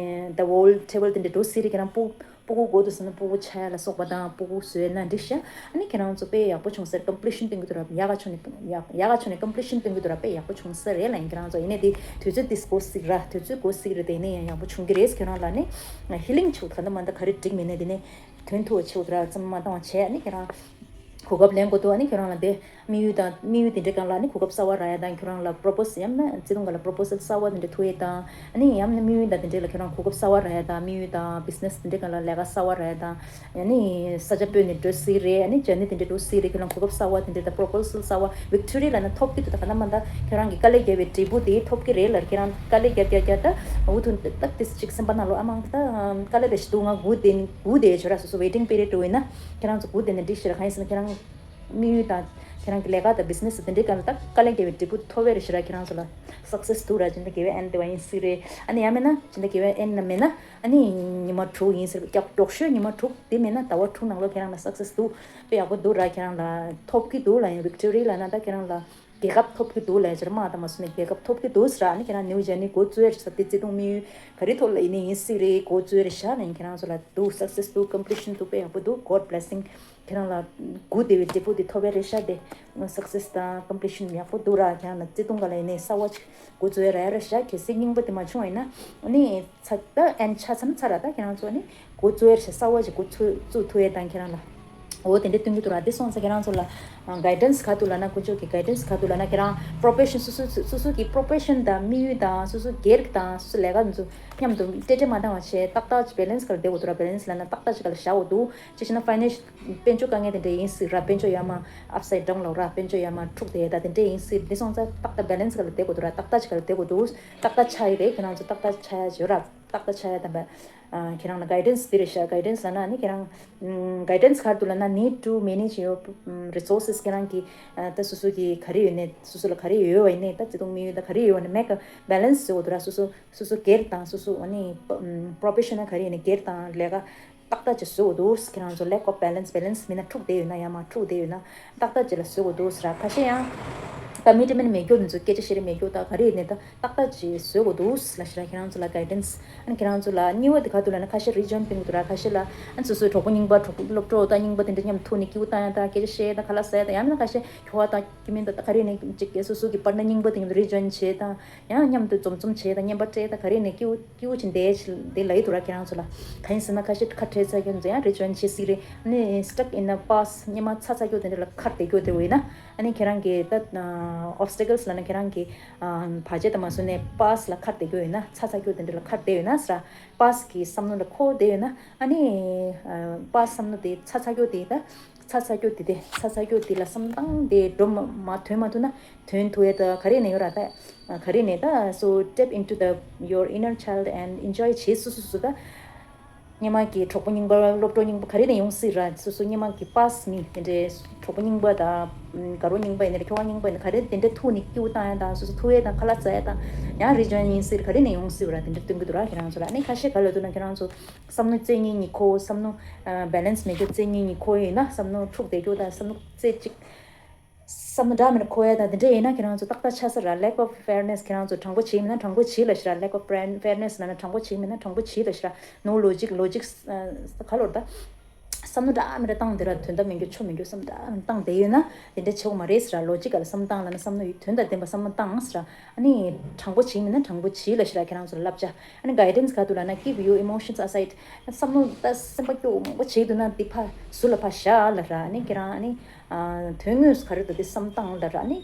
ད་ཝོལ་ཊི་རེ་ཝལ་དེ་འདྲ་འགྲོ་སྲིད་རེད། ཁྱེད་རང་སྤུ་སྤུ་གུ་དགོས་འདུག་ཟེར་ན་སྤུ་གུ་ཆགས་ཡ་ལ་སོགས་པ་དང་སྤུ་གུ་བཟོས་ན་འགྲིག་ཤག་ཨ་ནི་ཁྱེད་རང་ཚོ་དཔེ་ཡག་པོ་བྱུང་ས་རེད། ཀམ་པི་ལི་ཤན་སྟོན་གྱི་འདུག་ར། ཡག་ག་ཆོག་ནས་ཡག་ཡག་ག་ཆོག་ནས་ཀམ་པི་ལི་ཤན་སྟོན་གྱི་འདུག་ར། དཔེ་ཡག་པོ་བྱུང་ས་རེད་ལབ་ཡིན། ཁྱེད་རང་ཚོ་ཡིན་ནའི་དེ་དུས་ཚོད་དེ་འགོར་སྲིད་ར། དུས་ཚོད་འགོར་སྲིད་རེད། དེ་ནས་ཡང་ཡག་པོ་བྱུང་གི་རེད། ཁྱེད་རང་ལ་ནི་ཧི་ལིང་བྱེད་ག་འདྲ་མ་འདྲ་ག་རེ་འགྲིག་མེད་ནའི་དེ་ནས་ཐོན་ཐུབ་པ་བྱེད་འདུག་ར། ཙམ་མ་བཏང་བ་བྱས་ཨ་ནི་ཁྱེད་རང་གོ་སྐབས་ལེན་དགོས་འདུག་ཨ་ནི་ཁྱེད་རང་ལ་དེ་དམིགས་ཡུལ་དང་དམིགས་ཡུལ་དེ་འདྲའི་སྒང་ལ་ནི་གོ་སྐབས་གསར་པ་རག་ཡ་དང་ཁྱོད་རང་ལ་པོ་རོ་པོ་སལ་ཡང་ན་བརྩེ་དུང་སྒང་ལ་པོ་རོ་པོ་སལ་གསར་པ་དེ་འདྲ་ཐོབ་ཡ་དང་ཨ་ནི་ཡང་ན་དམིགས་ཡུལ་དང་དེ་འདྲའི་ལ་ཁྱོད་རང་གོ་སྐབས་གསར་པ་རག་ཡ་དང་དམིགས་ཡུལ་དང་བི་ཛི་ནེ་སི་དེ་འདྲའི་སྒང་ལ་ལས་ཀ་གསར་པ་རག་ཡ་དང་ཨ་ནི་ས་ཆ་སྤོས་ནས་འགྲོ་སྲིད་རེད། ཨ་ནི་ཇར་ནི་དེ་འདྲ་འགྲོ་སྲིད་རེད། ཁྱོད་རང་གོ་སྐབས་གསར་པ་དེ་འདྲ་དང་པོ་རོ་པོ་སལ་གསར་པ་ཝིག་ཊོ་རི་ལབ་ན་ཐོབ་ཀྱི་འདུག་ད་ག་ན་མ་ད་ཁྱོད་རང་གི་དཀའ་ལས་བརྒྱབ་པའི་འབྲས་བུ་དེ་ཐོབ་ཀྱི་རེད་ལ་ཁྱེད་རང་དཀའ་ལས་བརྒྱབ་བརྒྱབ་བརྒྱབ་ད་འུ་ཐུག་ཏག་ཏིས་ཅིག་སེམས་པ་ནང་ལོགས་ཨ་མང་ད་དཀའ་ལས་རེ་ཞིག་འདུག་ང་སྒུག་བསྡད་ནི་སྒུག་བསྡད་ཡོད་ཆོག་ར། སོ་སོ་ཝེ་ཊིང་པི་རི་ཡོཌ་འདྲ་བོ་ཡིན་ན་ཁྱེད་རང་ཚོ་སྒུག་བསྡད་ན་འགྲིག་ཤི་ར། གང་ཡིན་ཟེར་ན་ཁྱེད་རང་དམིགས་ཡུལ་དང་ཁྱེད་རང་གི་ལས་ཀ་དང་བི་ཛི་ནེ་སི་དེ་འདྲའི་སྒང་ལ་ད་དཀའ་ལས་བརྒྱབ་པའི་འབྲས་བུ་ཐོབ་པ་རེད་ཤི་ར། ཁྱེད་རང་ཚོ་ལ་སག་སེ་སི་འདུག་ར། སྦྱིན་བདག་དགེ་བའི་ཨན་དེ་བ་ཡིན་སྲིད་རེད། ཨ་ནི་ཡང་མིན་ན་སྦྱིན་བདག་དགེ་བའི་ཨན་ན་མེད་ན་ཨ་ནི་ཉི་མ་དྲུག་ཡིན་སྲིད་རེད། མགྱོགས་ཤོས་ཉི་མ་དྲུག་དེ་མེད་ན་ཟླ་བ་དྲུག་ནང་ལོགས་ཁྱེད་རང་ལ་སག་སེ་སི་འདུག་དཔེ་ཡག་པོ་འདུག་ར། ཁྱེད་རང་ལ་ཐོབ་ཀྱི་འདུག་ལ། ཡང་ཝིག་ཊོ་རི་ལབ་ན་ད་ཁྱེད་རང་ལ་རྒྱལ་ཁ་ཐོབ་ཀྱི་འདུག་ལ། ཇར་མ་དང་མ་སོང་ནས་རྒྱལ་ཁ་ཐོབ་ཀྱི་འདུག་ཟེར་ར། ཨ་ནི་ཁྱེད་རང་ནིའུ་ཇར་ནི་འགོ་བཙུགས་ཡ་རེད་ཟེར་དེ་བརྩེ་དུང་དམིགས་ཡུལ་ག་རེ་ཐོག་ལ་ཡིན་ནའི་ཡིན་སྲིད་རེད། འགོ་བཙུགས་ཡ་རེད་ཤག་ལ་ཡིན། ཁྱེད་རང་ཚོ་ལ་འདུག་སག་སེ་སི་འདུག་ཀམ་པི་ལི་ཤན་འདུག་དཔེ་ཡག་པོ་འདུག God blessing། ཁྱེད་རང་ལ་སྒུག་བསྡད་པའི་འབྲས་བུ་དེ་ཐོབ་ཡ་རེད་ཤག་དེ་སག་སེ་སི་དང་ཀམ་པི་ལི་ཤན་ཡག་པོ་འདུག་ར། ཁྱེད་རང་ལ་བརྩེ་དུང་ག་ལ་ཡིན་ནའི་གསར་པ་ཅིག་འགོ་བཙུགས་ཡ་རེད་ཤག་གལ་སྲིད་རྙིང་པ་དེ་མ་བྱུང་བ་ཡིན་ན་ཨ་ནི། ཚ་ད་ཨན་ཆ་ཚང་ཚ་ར། ད་ཁྱེད་རང་ཚོ་ནི་འགོ་བཙུགས་ཡ་ཞེས་གསར་པ་ཞིག་འགོ་ཚུགས་ཚུགས་ཐུབ་ཡ་དང་ཁྱེད་རང་ལ་འོ་དེ་འདྲ་སྟོན་གྱི་འདུག་ར། དེ་སོང་ཙང་ཁྱེད་རང་ཚོ་ལ་གའི་ཌེན་སི་ག་འདུག་ལབ་ན་དཀོན་མཆོག་གི་གའི་ཌེན་སི་ག་འདུག་ལབ་ན་ཁྱེད་རང་པོ་རོ་ཕེ་ཤན་སོ་སོ་སོ་སོ་གི་པོ་རོ་ཕེ་ཤན་དང་དམིགས་ཡུལ་དང་སོ་སོ་སྒེར་གྱི་དང་སོ་སོ་ལས་ཀ་འདི་ཚོ་མཉམ་དུ་ཏྲེ་ཏྲེ་མ་བཏང་བ་བྱས་ཏག་ཏག་ཅིག་བེ་ལེན་སི་ག་ལ་བསྡད་དགོས་འདུག་ར། བེ་ལེན་སི་ལབ་ན་ཏག་ཏག་ཅིག་ག་ལ་བཞག་དགོས་འདུག་ཅི་ཞེ་ན་ཕ་ཡི་ནན་ཤལ་དཔལ་འབྱོར་དཀའ་ངལ་དེ་འདྲ་ཡིན་སྲིད་ར། དཔལ་འབྱོར་ཡར་མར་ཨབ་སའིཌ་ཌའོན་ལབ་ར། དཔལ་འབྱོར་ཡར་མར་འཁྲུག་བསྡད་ཡ་ད་དེ་འདྲ་ཡིན་སྲིད། དེ་སོང་ཙང་ཏག་ཏག་བེ་ལེན་སི་ག་ལ་བསྡད་དགོས་འདུག་ར། ཏག་ཏག་ཅིག་ག་ལ་བསྡད་དགོས་འདུག་ཏག་ཏག་ཆགས་ཡི་རེད། ཁྱེད་རང་ཚོ་ཏག་ཏག་ཆགས་ཡ་ཡོད་ར། ཏག་ཏག་ཆགས་ཡ་དང་པ། ཁྱེད་རང་ལ་གའི་ཌེན་སི་དེ་རེད་ཤག་གའི་ཌེན་སི་ལབ་ན་ནི་ཁྱེད་རང་གའི་ཌེན་སི་ག་རེ་འདུག་ལབ་ན་need to manage your resources། ཁྱེད་རང་གི་ད་སོ་སོ་གི་ག་རེ་ཡོད་ནས་སོ་སོ་ལ་ག་རེ་ཡོད་པ་ཡིན་ནས་ད་བརྩེ་དུང་དམིགས་ཡུལ་ད་ག་རེ་ཡོད་པ་ནས་make a balance བཟོ་དགོས་འདུག་ར། སོ་སོ་སོ་སོ་སྒེར་དང་སོ་སོ་ཨ་ནི་པོ་རོ་ཕེ་ཤ་ནལ་ག་རེ་ཡིན་ནས་སྒེར་དང་ལས་ཀ་ཏག་ཏག་ཅིག་བཟོ་དགོས་འདུག་ཁྱེད་རང་ཚོ་lack of balance། བེ་ལེན་སི་མིན་ན་འཁྲུག་བསྡད་ཡོད་ན་ཡར་མར་འཁྲུག་བསྡད་ཡོད་ན་ཏག་ཏག་ཅིག་ལ་བཟོ་དགོས་འདུག་ཟེར་ར། ཁ་ཤས་ཡང་ ད་མི་དྲི་མེད་མེད་རྒྱུ་འདི་ཚོ་སྐད་ཆ་བཤད་རེས་མེད་རྒྱུ་ད་ག་རེ་ནས་ད་ཏག་ཏག་ཅིག་བཟོ་དགོས་འདུག་ལ་ཤི་ར། ཁྱེད་རང་ཚོ་ལ་guidance། ཨ་ནི་ཁྱེད་རང་ཚོ་ལ་གཉིས་པ་དེ་ག་འདུག་ལ་ན། ཁ་ཤས་rejoin་ཕེབས་འདུག་ར། ཁ་ཤས་ལ་ཨ་ནི་སོ་སོའི་གྲོགས་པོ་རྙིང་པ་གྲོགས་པོ་སློབ་གྲོགས་ད་རྙིང་པ་དེ་འདྲ་མཉམ་ཐུག་ནས་ཀིའུ་བཏང་ཡ་ད་སྐད་ཆ་བཤད་ད་ཁ་ལག་ཟ་ཡ་ད་ཡང་མིན་ན་ཁ་ཤས་ཁྱོ་ག་ད་ཀི་མིན་ད་ད་ག་རེ་ནས་ཅིག་སོ་སོ་གི་partner་རྙིང་པ་དེ་ཉིད་rejoin་བྱེད་ད་ཡང་མཉམ་དུ་འཛོམས་འཛོམས་བྱེད་ད་བརྙན་པར་སྤྲད་ད་ག་རེ་ནས་ཀིའུ་ཀིའུ་ཅིག་འདས་དེ་ལ་ཡི་འདུག་ར། ཁྱེད་རང་ཚོ་ལ་ག་ཡིན་ཟེར་ན་ཁ་ཤས་ཁ་བྲལ་ཚར་རྒྱུ་ཚོ་ཡང་rejoin་བྱེད་སྲིད་རེད། ཨ་ནི་stuck in a past་སྙེ་མ་ཚ་ཚ་རྒྱུ་དེ་འདྲ་ལ་ཁར་བསྡད་རྒྱུ་དེ་འོ་ཡིན་ན། ཨ་ནི་ཁྱེད་རང་གི་ད་obstacles་ལ་ན་ཁྱེད་རང་གི་བར་ཆད་དང་མ་བཟོས་ནས་past་ལ་ཁར་བསྡད་རྒྱུ་ཡོད་ན། ཚ་ཚ་རྒྱུ་དེ་འདྲ་ལ་ཁར་བསྡད་ཡོད་ན་ཟེར། past་གི་བསམ་བློ་ལ་འཁོར་བསྡད་ཡོད་ན། ཨ་ནི་past་བསམ་བློ་དེ་ཚ་ཚ་རྒྱུ་དེ་ད་ཚ་ཚ་རྒྱུ་དེ་དེ་ཚ་ཚ་རྒྱུ་དེ་ལ་བསམ་སྟངས་དེ་འགྲོ་མ་མ་ཐོན་མ་ཐུབ་ན་ཐོན་ཐུབ་ཡ་ད་ག་རེ་ནས་ཡོད་ར། ད་ག་རེ་ནས་ད་so tap into the your inner child and enjoy་བྱེད་སུ་སུ་སུ་ད། སྔོན་མ་གི་གྲོགས་པོ་རྙིང་པ་སློབ་གྲོགས་རྙིང་པ་ག་རེ་ནས་ཡོང་སྲིད་ར། སོ་སོ་སྔོན་མ་གི་past་མི་དེ་འདྲའི་གྲོགས་པོ་རྙིང་པ་དང་དགའ་རོགས་རྙིང་པ་ཡིན་ན་རེད། ཁྱོ་ག་རྙིང་པ་ཡིན་ན་ག་རེ་དེ་འདྲ་ཐུག་ནས་ཀིའུ་བཏང་ཡ་དང་སོ་སོ་ཐུག་ཡ་དང་ཁ་ལག་ཟ་ཡ་དང་ཡང་rejoin་ཡིན་སྲིད་ར། ག་རེ་ནས་ཡོང་སྲིད་ར། དེ་འདྲ་སྟོན་གི་འདུག་ར་ཁྱེད་རང་ཚོ་ལ། ཨ་ནི་ཁ་ཤས་ག་ལ་འདུག་ན་ཁྱེད་རང་ཚོ་བསམ་བློ་རྩེ་གཉིས་ཉི་ཁོ་བསམ་བློ་balance་མེད་རྒྱུ་རྩེ་གཉིས་ཉི་ཁོ་ཡིན་ན་བསམ་བློ་འཁྲུག་བསྡད་རྒྱུ་དང་བསམ་བློ་རྩེ་གཅིག་བསམ་བློ་འདྲ་མིན་འཁོར་ཡ་དང་དེ་འདྲ་ཡིན་ན་ཁྱེད་རང་ཚོ་ཏག་ཏག་ཆགས་ས་ར། lack of fairness་ཁྱེད་རང་ཚོ་དྲང་པོ་བྱེད་མིན་ན་དྲང་པོ་བྱེད་ལ་ཤི་ར། lack of fairness་ལ་ན་དྲང་པོ་བྱེད་མིན་ན་དྲང་པོ་བྱེད་ལ་ཤི་ར། no logic logic་ག་ལོར་ད་བསམ་བློ་འདྲ་མི་འདྲ་བཏང་དེ་ར་དོན་དག་མི་འགྱུར་ཆོ་མི་འགྱུར་བསམ་འདྲ་མི་བཏང་དེ་ཡོད་ན་དེ་འདྲ་བྱེད་དགོས་མ་རེད་ཟེར་ར། logic་ག་ལ་བསམ་བཏང་ལ་ན་བསམ་བློ་དོན་དང་ལྡན་པ་བསམ་བློ་བཏང་ཟེར་ར། ཨ་ནི་དྲང་པོ་བྱེད་མིན་ན་དྲང་པོ་བྱེད་ལ་ཤི་ར། ཁྱེད་རང་ཚོ་ལ་བསླབ་བྱ། ཨ་ནི་guidance་ག་འདུག་ལ་ན་keep your emotions aside། བསམ་བློ་ད་སེམས་པ་སྐྱོ་མང་པོ་བྱེད་འདུག་ན་དེ་ཕ་ཟུར་ལ་ཕ་བཞག་ལ་ར། ཨ་ནི་ཁྱེད་རང་ཨ་ནི། དོན་དངོས་སུ་ག་རེ་འདུག་དེ་བསམ་སྟངས་ལ་ར་ནི།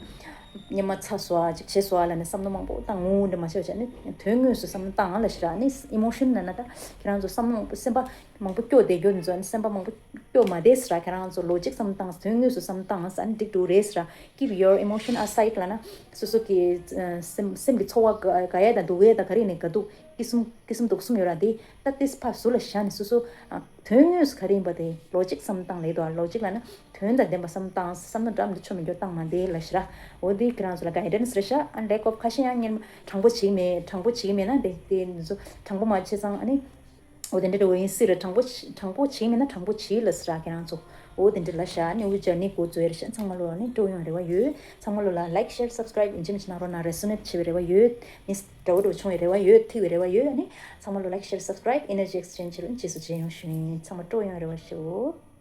སྙེ་མ་ཚ་སོ་ཨ་ཅིག་བྱེད་སོ་ཨ་ལ་ནི་བསམ་བློ་མང་པོ་བཏང་ངུ་འདྲ་མ་བྱེད་བྱས་ནི་དོན་དངོས་སུ་བསམ་བློ་བཏང་ལ་ཤི་ར་ནི་emotion་ན་ན་ད་ཁྱེད་རང་ཚོ་བསམ་བློ་མང་པོ་སེམས་པ་མང་པོ་སྐྱོ་བསྡད་རྒྱུ་ནི་ཚོ་ནི་སེམས་པ་མང་པོ་སྐྱོ་མ་བསྡད་ཟེར་ར། ཁྱེད་རང་ཚོ་logic་བསམ་བཏང་དོན་དངོས་སུ་བསམ་བཏང་ས་ནི་འགྲིག་འགྲོ་རེད་ཟེར་ར། keep your emotion aside་ལ་ན་སོ་སོ་གི་སེམས་སེམས་ཀྱི་ཚོར་བ་དགའ་ཡ་དང་སྡུག་ཡ་དང་ག་རེ་ནས་དགའ་སྡུག་སྐྱིད་གསུམ་སྐྱིད་གསུམ་སྡུག་གསུམ་ཡོད་ར། དེ་ད་ཏིས་ཕ་ཟུར་ལ་བཞག་ནས་སོ་སོ་དོན་དངོས་སུ་ག་རེ་ཡིན་པ་དེ་logic་བསམ་བཏང་ལེ་དོ། logic་ལ་ན་དོན་དང་ལྡན་པ་བསམ་བཏང་བསམ་བློ་འདྲ་མི་འདྲ་ཆོ་མི་འགྱོ་བཏང་མ་དེ་ལ་ཤི་ར། འོ་དེ་ཁྱེད་རང་ཚོ་ལ་guidance་རེད་ཤག་ཨ་lack of་ཁ་ཤས་ཡང་ངེད་དྲང་པོ་བྱེད་མེད་དྲང་པོ་བྱེད་མེད་ན་དེ་དེ་ཚོ་དྲང་པོ་མ་བྱེད་ཙང་ཨ་ནི། འོ་དེ་འདྲ་འདྲ་བོ་ཡིན་སྲིད་ར། དྲང་པོ་དྲང་པོ་བྱེད་མེད་ན་དྲང་པོ་བྱེད་ལ་ཤི་ར། ཁྱེད་རང་ཚོ་འོ་དེ་འདྲ་ལ་ཤ་ཨ་ནི་འུ་journey་འགོ་བཙུགས་ཡ་རེད་ཤག་ཚང་མ་ལོ་ལ་ནི་སྤྲོ་ཡོང་རེ་བ་ཡོད། ཚང་མ་ལོ་ལ་like share subscribe་ཡིན་གཅིག་མིན་གཅིག་གནང་རོགས་གནང་། resonate་བྱེད་པའི་རེ་བ་ཡོད། མི་འདྲ་བོ་འདྲ་བོ་བྱུང་བའི་རེ་བ་ཡོད། ཐིག་པའི་རེ་བ་ཡོད། ཨ་ནི་ཚང་མ་ལོ་like share subscribe་energy exchange་བྱེད་རོགས། རྗེས་སུ་མཇལ་ཡོང་ཞུ་ཡིན། ཚང་མ་སྤྲོ་ཡོང་རེ་བ་ཞུ།